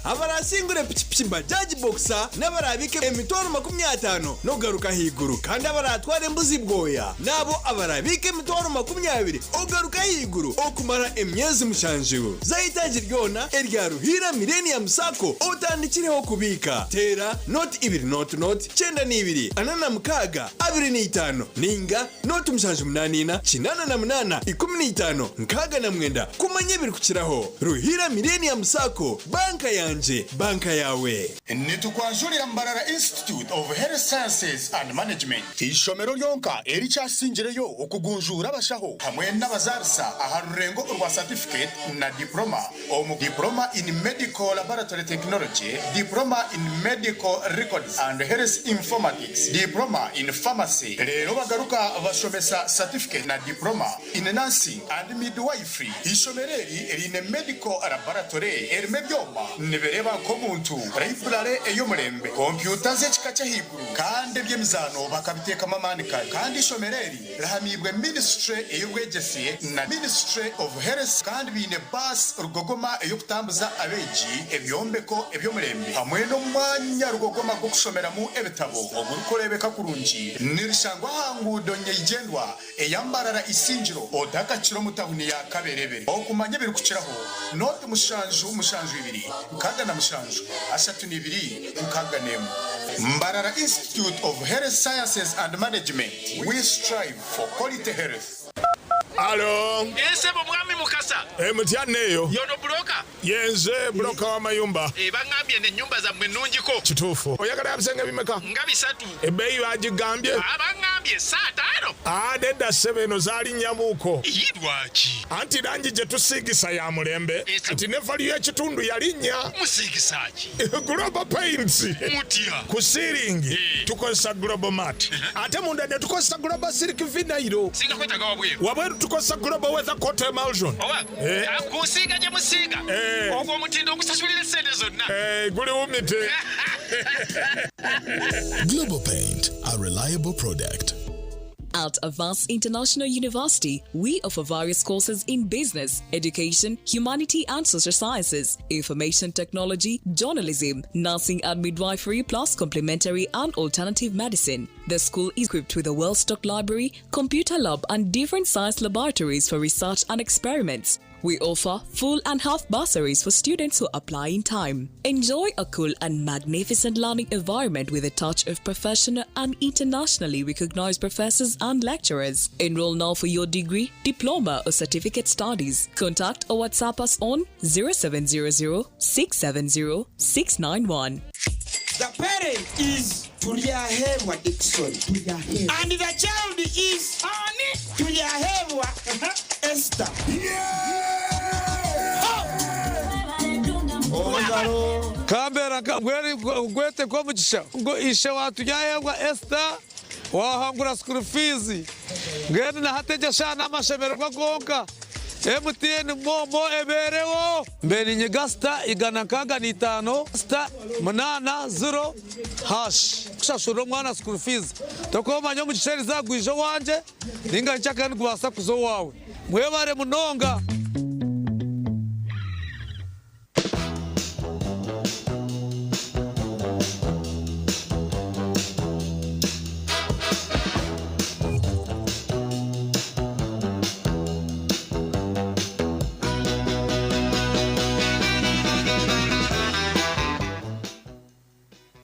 Abarasingure pikipiki Bajaj Boxer n'abarabike emitwaro 50 n'okugaruka ahaiguru kandi abaratwara embuzi bwoya n'abo abarabike emitwaro 20 okugaruka ahaiguru okumara emyezi mushanju. Za itaagi ryona erya Ruhiira Millennium Sacco otandikireho kubiika. Teera noti ibiri noti noti 92 46 25 ninga noti 784 88 15 69 kumanya ebirikukiraho. Ruhiira Millennium Sacco, banka yangye, banka yaawe. Nitukwanjurira Mbarara Institute of Health Sciences and Management, eishomero ryonka erikyasingireyo okugunjuura abashaho hamwe n'abazaarisa aha rurengo orwa satifiketi na diporoma omu Diploma in Medical Laboratory Technology, Diploma in Medical Records and Health Informatics, Diploma in Pharmacy reero bagaruka bashomesa satifiketi na diporoma in Nursing and Midwifery. Eishomero eri riine Medical Laboratory erimu ebyoma nibireeba nk'omuntu, Library ey'omurembe, kompyuta z'ekika ky'ahaiguru kandi eby'emizaano bakabiteekamu amaani kare. Kandi eishomero eri rihamiibwe Ministry ey'obwegyese na Ministry of Health kandi baine baasi rugogoma ey'okutambuza abeegi, ebyombeko eby'omurembe hamwe n'omwanya rugogoma gw'okushomeramu ebitabo ogurikureebeka kurungi. Nirishangwa aha nguudo nyeigyendwa eya Mbarara Isingiro otakakira omu tahuni ya Kaberebere. Okumanya ebirikukiraho, noti mushanju mushanju ibiri nkaaga na mushanju ashatu n'ibiri nkaaga n'emwe. Mbarara Institute of Health Sciences and Management, we strive for quality health. Alo. Eeh ssebo mwami Mukasa. Eeh mutya neeyo. Y'ono buloka? Yenze buloka w'amayumba. Eeh bangambye eno ennyumba zammwe nnungiko. Kituufu. Oyagala ya bisenge bimeka? Nga bisatu. Ebbeeyi baagigambye? Aah bangambye saataano. Aah nedda ssebo eno zaalinnyamuuko. Yii lwaki? Anti langi gye tusiigisa ya mulembe kati ne value y'ekitundu yalinnya. Musiigisa ki? Global Paints. Mutya? Ku siiringi tukozesa Global Mat ate munda ne tukozesa Global Silk Vinyl. Singa kwetaaga wabweru? Wabweru tukozesa Global Weather Coat Emulsion. Owa ku nsiiga gye musiiga ogwo omutindo ogusasulira essente zonna. Guli wumite. Global Paint, a reliable product. At Avance International University, we offer various courses in business, education, humanity and social sciences, information technology, journalism, nursing and midwifery, plus complementary and alternative medicine. The school is equipped with a well stocked library, computer lab, and different science laboratories for research and experiments. We offer full and half bursaries for students who apply in time. Enjoy a cool and magnificent learning environment with a touch of professional and internationally recognized professors and lecturers. Enroll now for your degree, diploma, or certificate studies. Contact or WhatsApp us on 0700 670 691. The parent is Turyahebwa Dixon. And the child is Ani Turyahebwa Esther. Kambera ngwete komugisha ngo ishe waturyahebwa Esther wahangura school fees ngende nahategesha n'amashemererwa gonka MTN momo eberewo mbere nyiga star 165 star 80 hash kushashura omwana school fees tokomanya omugisha erizagwija owangye ninga nkyakandi nikubaasa kuza owawe mwebare munonga.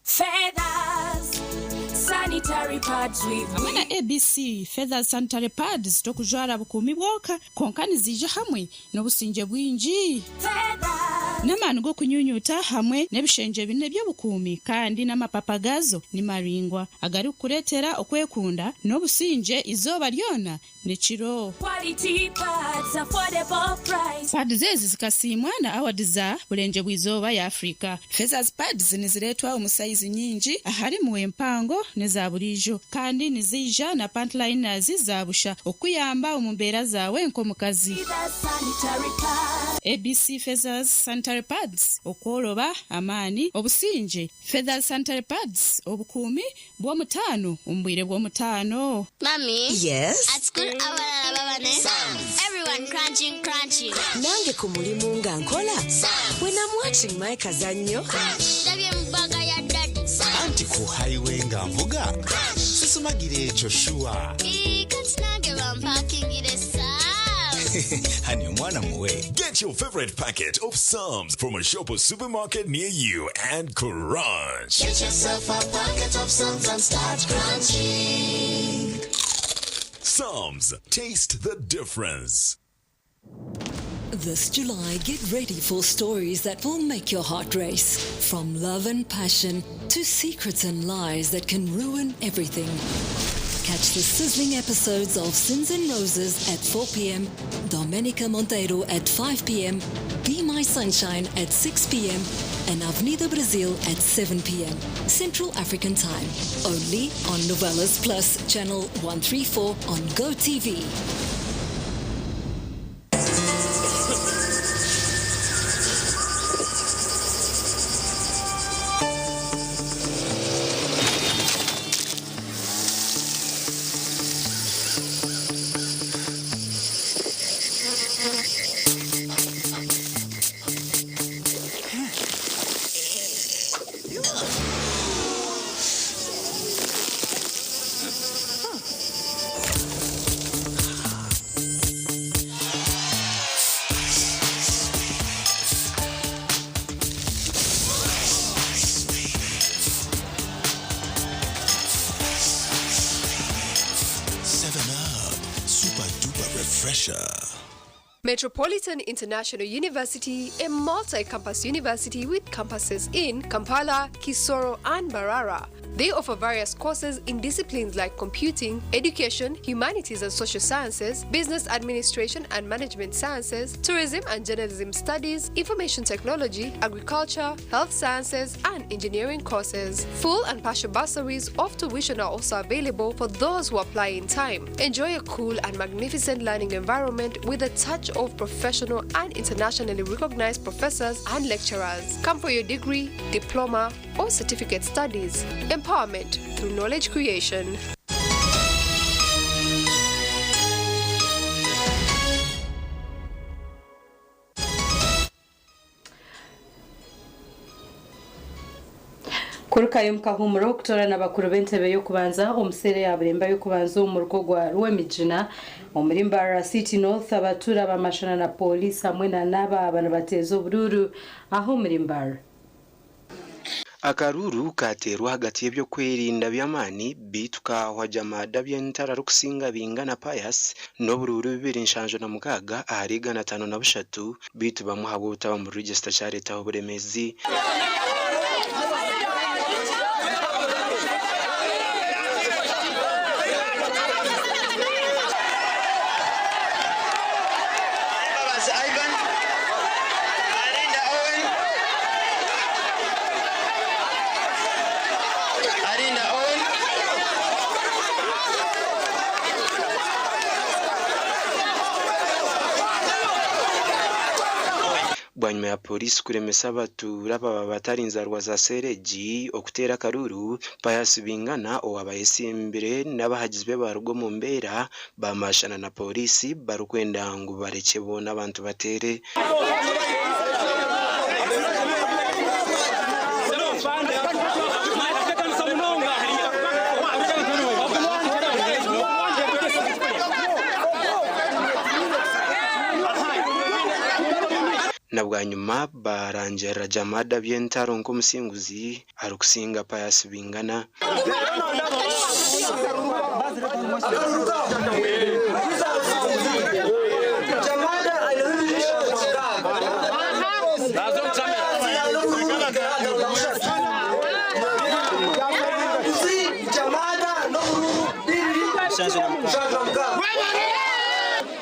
Feathers, sanitary pads with Hamwe na ABC Feathers Sanitary Pads tokujwara bukuumi bwonka konka niziija hamwe n'obusingye bwingi n'amaani g'okunyunyuta hamwe n'ebishengye bine by'obukuumi kandi n'amapapa gaazo ni maringwa agarikukureetera okwekunda n'obusingye izooba ryona n'ekiro. Quality pads, affordable price. Pads ezi zikasiimwa na award za Burenje bw'izooba ya Afrika. Feathers pads nizireetwa omu sayizi nyingi aharimu empango n'eza buriijo kandi niziija na pantliners za busha okuyamba omu mbeera zaawe nk'omukazi. Feathers sanitary pads. ABC Feathers Sanitary Pads okworoba amaani obusingye. Feathers Sanitary Pads obukuumi bw'omutaano omu bwire bw'omutaano. Mommy? Yes? At school, abalala babane. Everyone crunching, crunching. Nange ku mulimu nga nkola when I'm watching my kazannyo. Ndabye mu bbaga ya daddy. Anti ku highway nga nvuga sisumagira ekyo sure. Ii, kati nange bampakingire Psalms. Hani omwana muwe. Get your favorite packet of Psalms from a shop or supermarket near you and crunch. Get yourself a packet of Psalms and start crunching. Psalms, taste the difference. This July, get ready for stories that will make your heart race. From love and passion to secrets and lies that can ruin everything. Catch the sizzling episodes of Sins and Roses at 4 p.m., Domenica Monteiro at 5 p.m., Be My Sunshine at 6 p.m., and Avenida Brasil at 7 p.m. Central African Time. Only on Novelas Plus, Channel 134 on GoTV. 7 Up, super duper refresher. Metropolitan International University, a multi-campus university with campuses in Kampala, Kisoro, and Mbarara. They offer various courses in disciplines like computing, education, humanities and social sciences, business administration and management sciences, tourism and journalism studies, information technology, agriculture, health sciences, and engineering courses. Full and partial bursaries of tuition are also available for those who apply in time. Enjoy a cool and magnificent learning environment with a touch of professional and internationally recognized professors and lecturers. Come for your degree, diploma, or certificate studies. Empowerment through knowledge creation. Kurukayo mukahumura okutoorana abakuru b'entebe y'okubanza omu seera ya Bulemba y'okubanza omu muruka ogwa Rwemigina omuri Mbarara City North abatuura bamashana na pooriisi hamwe na n'abaaba nibateeza oburuuru aha omuri Mbarara. Akaruuru kateerwa ahagati y'eby'okwerinda by'amaani beitu kaahwa Jamada Byentare arikusinga Bingana Pius n'oburuuru 276 ahari 503 beitu bamwe ahabw'obutaba omu register kyareetaho oburemeezi. Mbabazi Ivan, Arinda Owen, Arinda Owen, Bwanyima ya Pooriisi kuremesa abatuura ababa batari nzaarwa za seera egi okuteera akaruuru, Pius Bingana owaaba ayesimbire n'abahagizi be baaruga omu mbeera baamaashana na Pooriisi barikwenda ngu barekye boona abantu bateere. Na bwanyima baarangirira Jamada Byentaro nk'omusinguzi arikusinga Pius Bingana.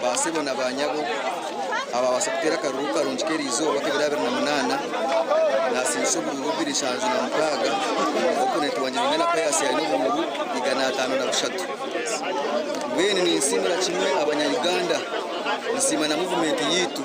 Baasebo na baanyabo abaabasa kuteera akaruru karungi k'eriizooba k'ebiro 28 naasiimisa oburuuru 276. Opponent wangye Bingana Pius aine oburuuru 503. Mbwenu ninsiimira kimwe abanya-Uganda, nsiima na muvumenti yaitu,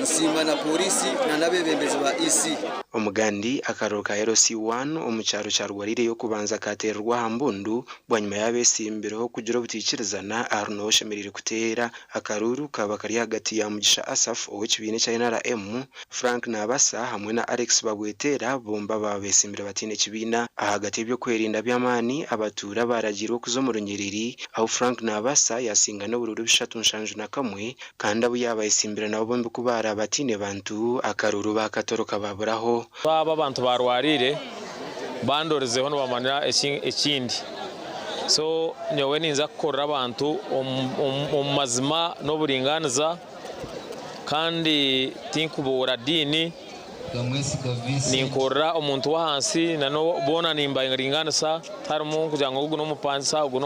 nsiima na pooriisi na n'abeebembezi ba EC. Omugandi akaruru ka LC1 omu kyaro kya Rwarire ey'okubanza kateererwa aha mbundu bwanyima y'abesimbireho kugira obutaikirizana ahari n'oha oshemereire kuteera. Akaruuru kaaba kari ahagati ya Mugisha Asaph ow'ekibiina ekya NRM, Frank Nabasa hamwe na Alex Babweteera bombi abaaba besimbire bataine kibiina. Ahagati y'eby'okwerinda by'amaani, abatuura baaragiirwe kuza omu runyiriri ahu Frank Nabasa yaasinga n'oburuuru 371 kandi abu yaaba ayesimbire nabo bombi ku baaraaba bataine bantu, akaruuru baakatoroka baaburaho. Aba abantu barwariire bandorizeho nibamanya ekindi so nyowe ninza kukorera abantu omu mazima n'oburingaaniza kandi tinkubuura diini ninkorera omuntu w'ahansi na boona nimbaringaanisa tiharimu kugira ngu ogu n'omupangisa ogu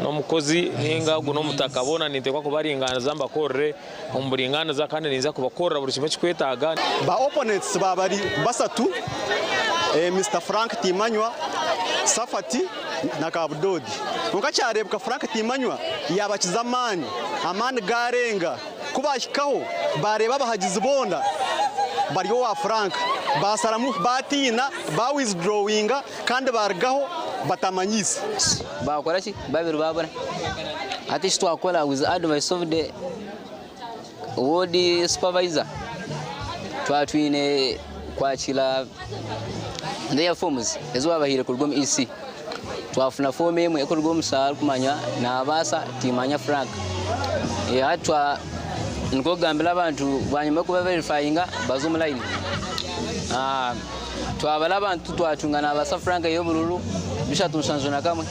n'omukozi ninga ogu n'omutaka boona ninteekwa kubaringaaniza mbakorere omu buringaaniza kandi ninza kubakorera buri kimwe ekikwetaaga. Ba opponents ba bari basatu, Mister Frank Timanywa, Safati na Kabudodi. Kwonka kyareebeka Frank Timanywa yaabakiza amaani, amaani gaarenga. Ku baahikaho baareeba abahagizi boona bari owa Frank, baasharamu baatiina, baawithdrawinga kandi baarugaho batamanyiise. Baakora ki? Babiri baabura. Hati eki twakora with advice of the ward supervisor, twaba twine kwakira their forms ezi babahaire kuruga omu EC. Twafuna foomu emwe erikuruga omu mushaho arikumanywa Nabaasa Timanya Frank. Hati twa nikwo kugambira abantu bwanyima y'okuba verifyinga baze omu layini. Twabara abantu twatunga Nabaasa Frank ey'obururu 371.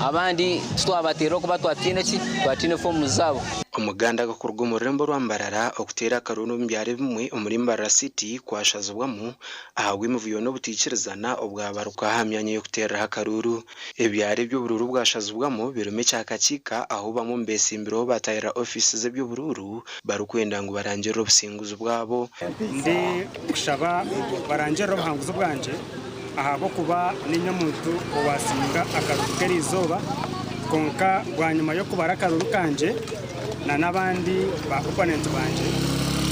Abandi titwabateera okuba twatiine ki? Twatiine foomu zaabo. Omuganda agakuruga omu rurembo rwa Mbarara okuteera akaruuru omu byaro ebimwe omuri Mbarara City kwashazibwamu ahabw'emivuyo n'obutaikirizana obwabaruka aha myanya y'okuteereraho akaruuru. Ebyaro ebi oburuuru bwashazibwamu birimu ekya Kakiika ahu bamwe omu beesimbireho baatahirira ofiisi z'eby'oburuuru barikwenda ngu barangirire obusinguzi bwabo. Ndikushaba ngu barangirire obuhanguzi bwangye ahabw'okuba niinye omuntu owaasinga akaruuru k'eriizooba kwonka bwanyima y'okubara akaruuru kangye Na n'abandi ba opponent bangye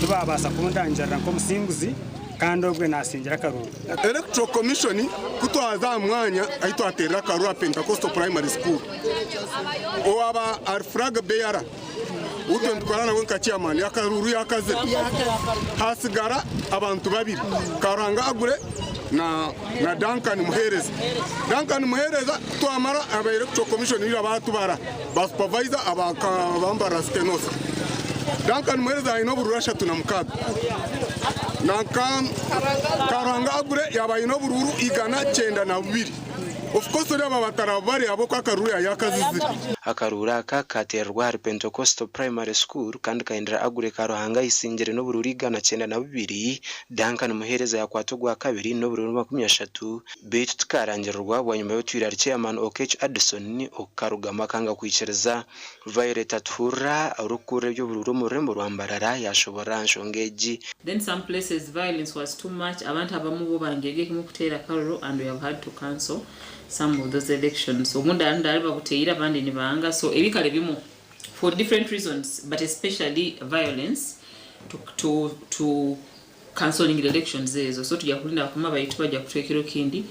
tibabaasa kundangirira nk'omusinguzi kandi obwe nasingira akaruru. Electoral Commission ku twaza aha mwanya ahi twateerera akaruru aha Pentecostal Primary School, owaaba ari flag bearer ou itwe nitukora nawe nka chairman akaruru yaakazire, haatsigara abantu babiri, Karuhanga Aggrey na na Duncan Muheereza. Duncan Muheereza ku twamara aba Electoral Commission ira baatubara, ba supervisor aba aba Mbarara City North. Duncan Muheereza aine obururu 36 nanka Karuhanga Aggrey yaaba aine obururu 192. Of course ori aba batarabare ahabw'okuba akaruru yaakazizire. Akaruuru aka kateererwa ahari Pentecostal Primary School kandi kahindura Aggrey Karuhanga ayisingire n'oburuuru 192, Duncan Muheereza yakwata ogwakabiri n'oburuuru 30 beitu tikarangirirwa bwanyima y'otwire ahari Chairman Oketch Addison okukarugamu akanga kwikiriza. Violet Atuhurira orikukurira eby'oburuuru omu rurembo rwa Mbarara yashoborora aha nshonga egi. Then some places violence was too much, abantu abamu bo bangirye kimwe kuteera akaruru and we have had to cancel some of those elections. Obundi ahandi ahari babuteire abandi nibanga, so ebikaro ebimwe for different reasons but especially violence to, to, to cancelling elections ezo. So tujja kulinda bakama baitu bajja kutuha ekiro kindi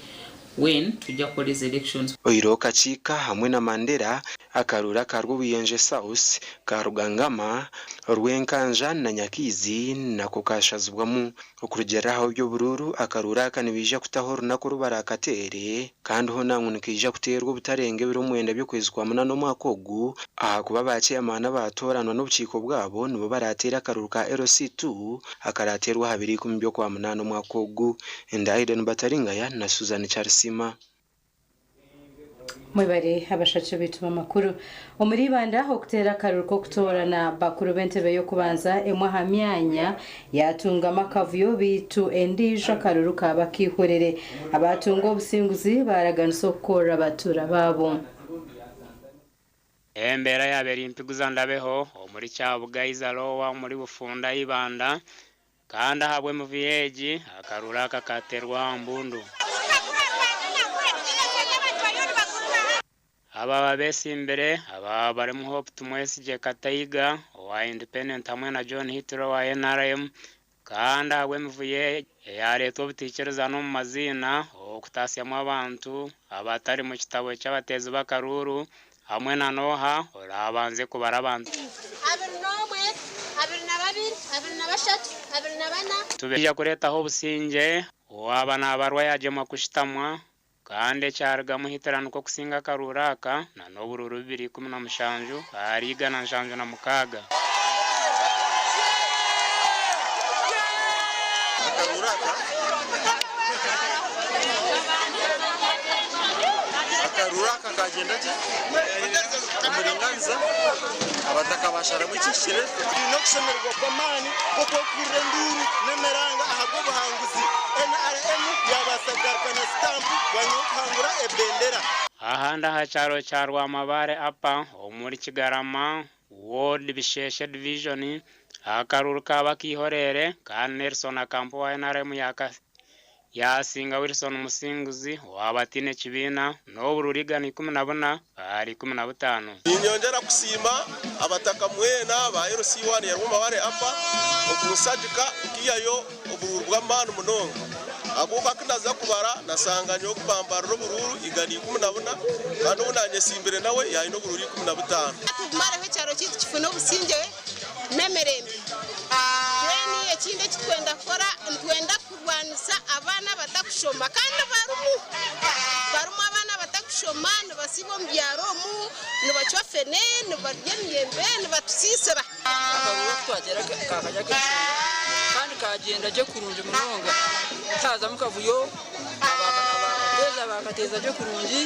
when tujja kukora ezo elections. Oihireho Kakiika hamwe na Mandera, akaruuru aka Rwobuyenje South, ka Rugangama, Rwenkanja na Nyakaizi nako kashazibwamu. Okurugiirira aha w'eby'oburuuru, akaruuru aka nibaija kutaho orunaku oru baraakateere kandi hoona ngu nikaija kuteerwa obutarenga ebiro 9 by'okwezi kwa munaana omwaka ogu ahakuba ba ceeyamaani abaatooranwa n'obukiiko bwabo nibo baraateere akaruuru ka LC2 akaraateerwa aha biro 10 by'Okwamunaana omwaka ogu. Ndi Aidan Bataringaya na Susan Kyarisiima. Mwebare abashakye baitu b'amakuru. Omuri Ibanda okuteera akaruru k'okutoorana bakuru b'entebe y'okubanza emwe aha myanya yaatungamu akavuyo beitu endiijo akaruru kaaba keihurire. Abaatunga obusinguzi baaraganisa okukorera abatuura baabo. Embeera yaaba eri mpiguza ndabeho omuri Kyabugaiza Lower omuri Bufunda Ibanda kandi ahabw'emivuyo egi akaruuru aka kateerwa aha mbundu. Aba abeesimbire aba barimu Hope Tumwesigye Kataiga owa Independent hamwe na John Hitler owa NRM kandi ahabw'emivuyo eyareetwa obutaikirizana omu maziina, okutaasyamu abantu abatari mu kitabo ky'abateezi b'akaruuru hamwe na n'oha oraabanze kubara abantu. 21, 22, 23, 24. Tubaija kureetaho obusingye, owaaba naabarwa yaagyemwa kushutamwa, kandi ekyarugamu Hitler nikwo kusinga akaruuru aka na n'oburuuru 217 ahari 176. Akaruuru aka kagyenda gye omuringaniza, abataka basharamu ekihikire. Twine okushemererwa kw'amaani kw'okwekuurira enduuru n'emiranga ahabw'obuhanguzi. NRM yaabaasa kugarukana sitampu bwanyima y'okuhangura ebendera. Ahandi aha kyaro kya Rwamabare Upper omuri Kigarama Ward Bisheshe Division, akaruuru kaaba akaihoreere kandi Nelson Akampa owa NRM yaasinga Wilson Musinguzi owaaba ataine kibiina n'oburuuru 114 ahari 15. Ninyongyera kusiima abataka mwena ba LC1 ya Rwamabare Upper okunshagika nkihayo oburuuru bw'amaani munonga. Ahabw'okuba ku naza kubara nashanga nyowe kubambarira oburuuru 114 kandi ou nanyesimbire nawe yaine oburuuru 15. Tumareho ekyaro kyaitu kifune obusingye n'emirembe. Then ekindi eki twenda kukora nitwenda kurwanisa abaana abatakushoma kandi barimu barimu abaana abatakushoma nibasiiba omu byaro omu nibacwa fene nibarya emiyembe nibatusiisira. Akaruuru aku twateera kakajya ak'enshonga kandi kagyenda gye kurungi munonga tihazamu kavuyo, abakateeza bakateeza gye kurungi.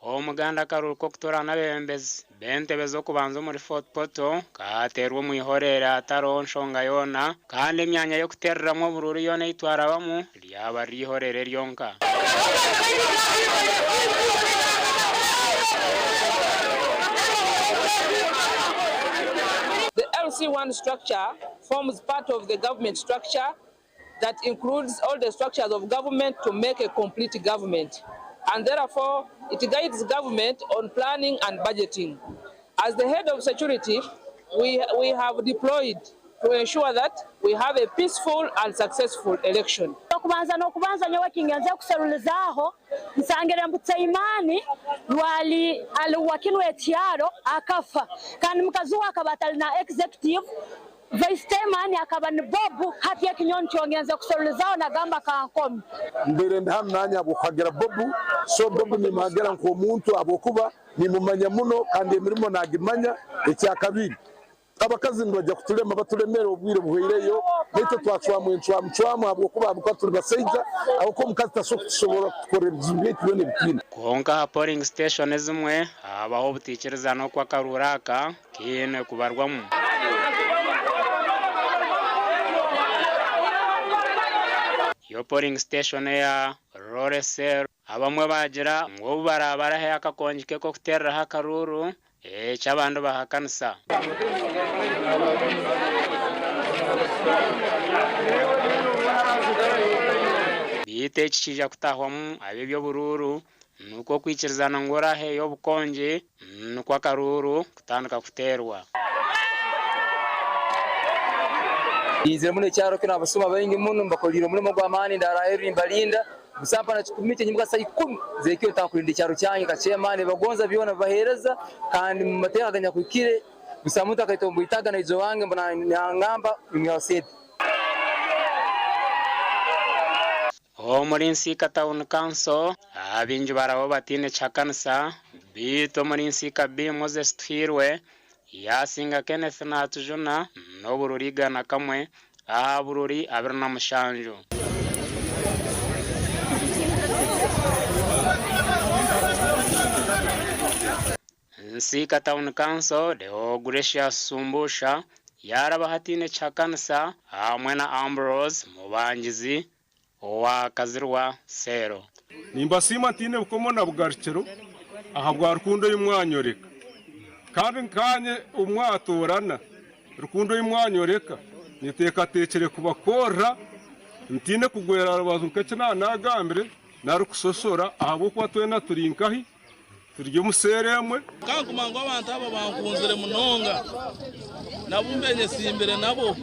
Omuganda akaruuru k'okutoorana abeebembezi b'entebe z'okubanza omuri Fort Portal kaateerwa omu ihoreere hatariho nshonga yoona kandi emyanya y'okuteereramu oburuuru yoona ei twarabamu ryaba riri ihoreere ryonka. The LC1 structure forms part of the government structure that includes all the structures of government to make a complete government. and therefore it guides government on planning and budgeting. As the head of security, we, we have deployed to ensure that we have a peaceful and successful election. Okubanza n'okubanza nyowe ekingenze kuserulizaaho nsangire ngu Taimani rwali ali wa kinu ekyaro akafa kandi mukazi we akaba atali na executive vice chairman akaba ni Bob hati ekinyonyi kyongenze kuserulizaho nagamba kankomi. Mbaire ndi hanu nanye habw'okuhagira Bob, so Bob nimuhagira nk'omuntu habwokuba nimumanya muno kandi emirimo nagimanya. Ekyakabiri, abakazi nibajya kutulema batulemere obwire buhweireyo, naitwe twacwamu encwamucwamu habwokuba habwokuba turi basaija, habwokuba omukazi tasobora kutusobora kutukorra ebizibu byaitu byona ebi twine. Kwonka aha polling station ezimwe habaho obutaikirizana oku akaruuru aka kaine kubarwamu. Yo polling station eya Rore Cell abamwe baagira ngu obu baraabarahe akakongi ke k'okuteereraho akaruuru, eki abandi bahakanisa. Beitu eki kiija kutahwamu ab'eby'oburuuru nikwo kwikirizana ngu oraaheyo obukongi nikwo akaruuru kutandika kuteerwa. Ndinzire muno ekyaro kinu abasuma baingi muno mbakoliire omulimo gw'amaani ndaara aheeru nimbalinda busampa na kikumi nyimuka saaha ikumi z'ekiro ntandika kulinda ekyaro kyange nka chairman bagonza byona babaheereza kandi mu mateeka aganyakuhikire busaho muntu akaita omu naija owange mbona nangamba nimwihaho sente. Omuri Nsiika Town Council, abaingi baraba bataine kihakanisa beitu omuri Nsiika B, Moses Tuhiirwe yaasinga Kenneth Natujuna n'obururu 101 aha bururu 27. Nsiika Town Council, Deogratius Sumbusha yaaraba hataine kihakanisa hamwe na Ambrose Mubangizi owa Kazirwa Cell. Nimbasiima ntaine bukomo na bugarukiro ahabwa rukundo ei mwanyoreka. Kandi nkaanye obu mwatoorana, rukundo ei mwanyoreka nyeteekateekire kubakorera ntaine kugwera rubaju nk'eki naanagambire nari kushosora ahabw'okuba twena turi nkahi, turi omu seera emwe. Kankuma ngu abantu aba bankunzire munonga, nabo mbenyesimbire nabo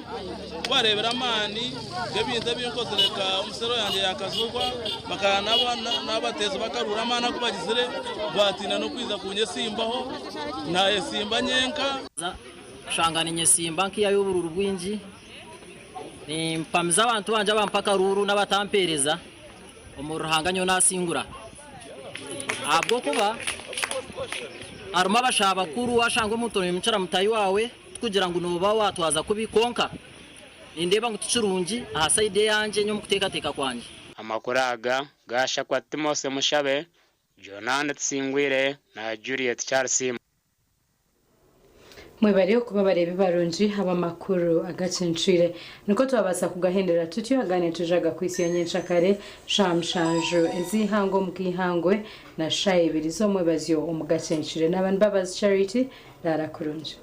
kubareebera amaani g'ebintu ebi nkozire nka omusero yangye ya Kazurwa bakaba n'abateezi b'akaruuru amaani agu bagizire baatiina n'okwija kunyesimbaho naayesimba nyenka. Kushanga ninyesimba nkaihayo oburuuru bwingi, nimpamiza abantu bangye abampa akaruuru n'abatampeereza omuri Ruhanga nyowe nasingura ahabw'okuba harimu abashaho bakuru washanga omuntu noimukira mutahi waawe tikugira ngu nooba waatwaza kubi kwonka nindeeba ngu tikirungi aha sayidi eyangye nyowe omu kuteekateeka kwangye. Amakuru aga gaashakwa Timothy Mushabe, Jonani Tusingwire na Juliet Charles. Mwebare okuba abareebi barungi ab'amakuru agakincwire. Nikwo twabaasa kugahendera tutyo agandi nitwija kugakwitsya nyenkyakare shaaha mushanju ez'eihangwe omu kaihangwe na shaaha ibiri z'omwebazyo omu gakincwire. Naaba ni Mbabazi Charity, raara kurungi.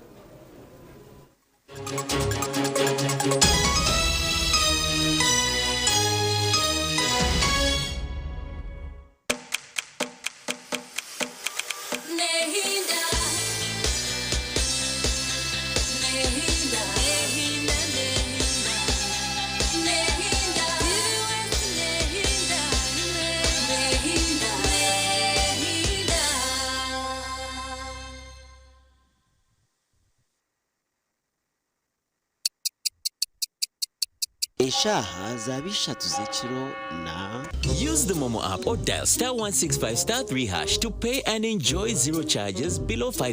Eshaaha zaaba ishatu z'ekiro na. Use the Momo app or dial star 165 star 3 hash to pay and enjoy zero charges below 5.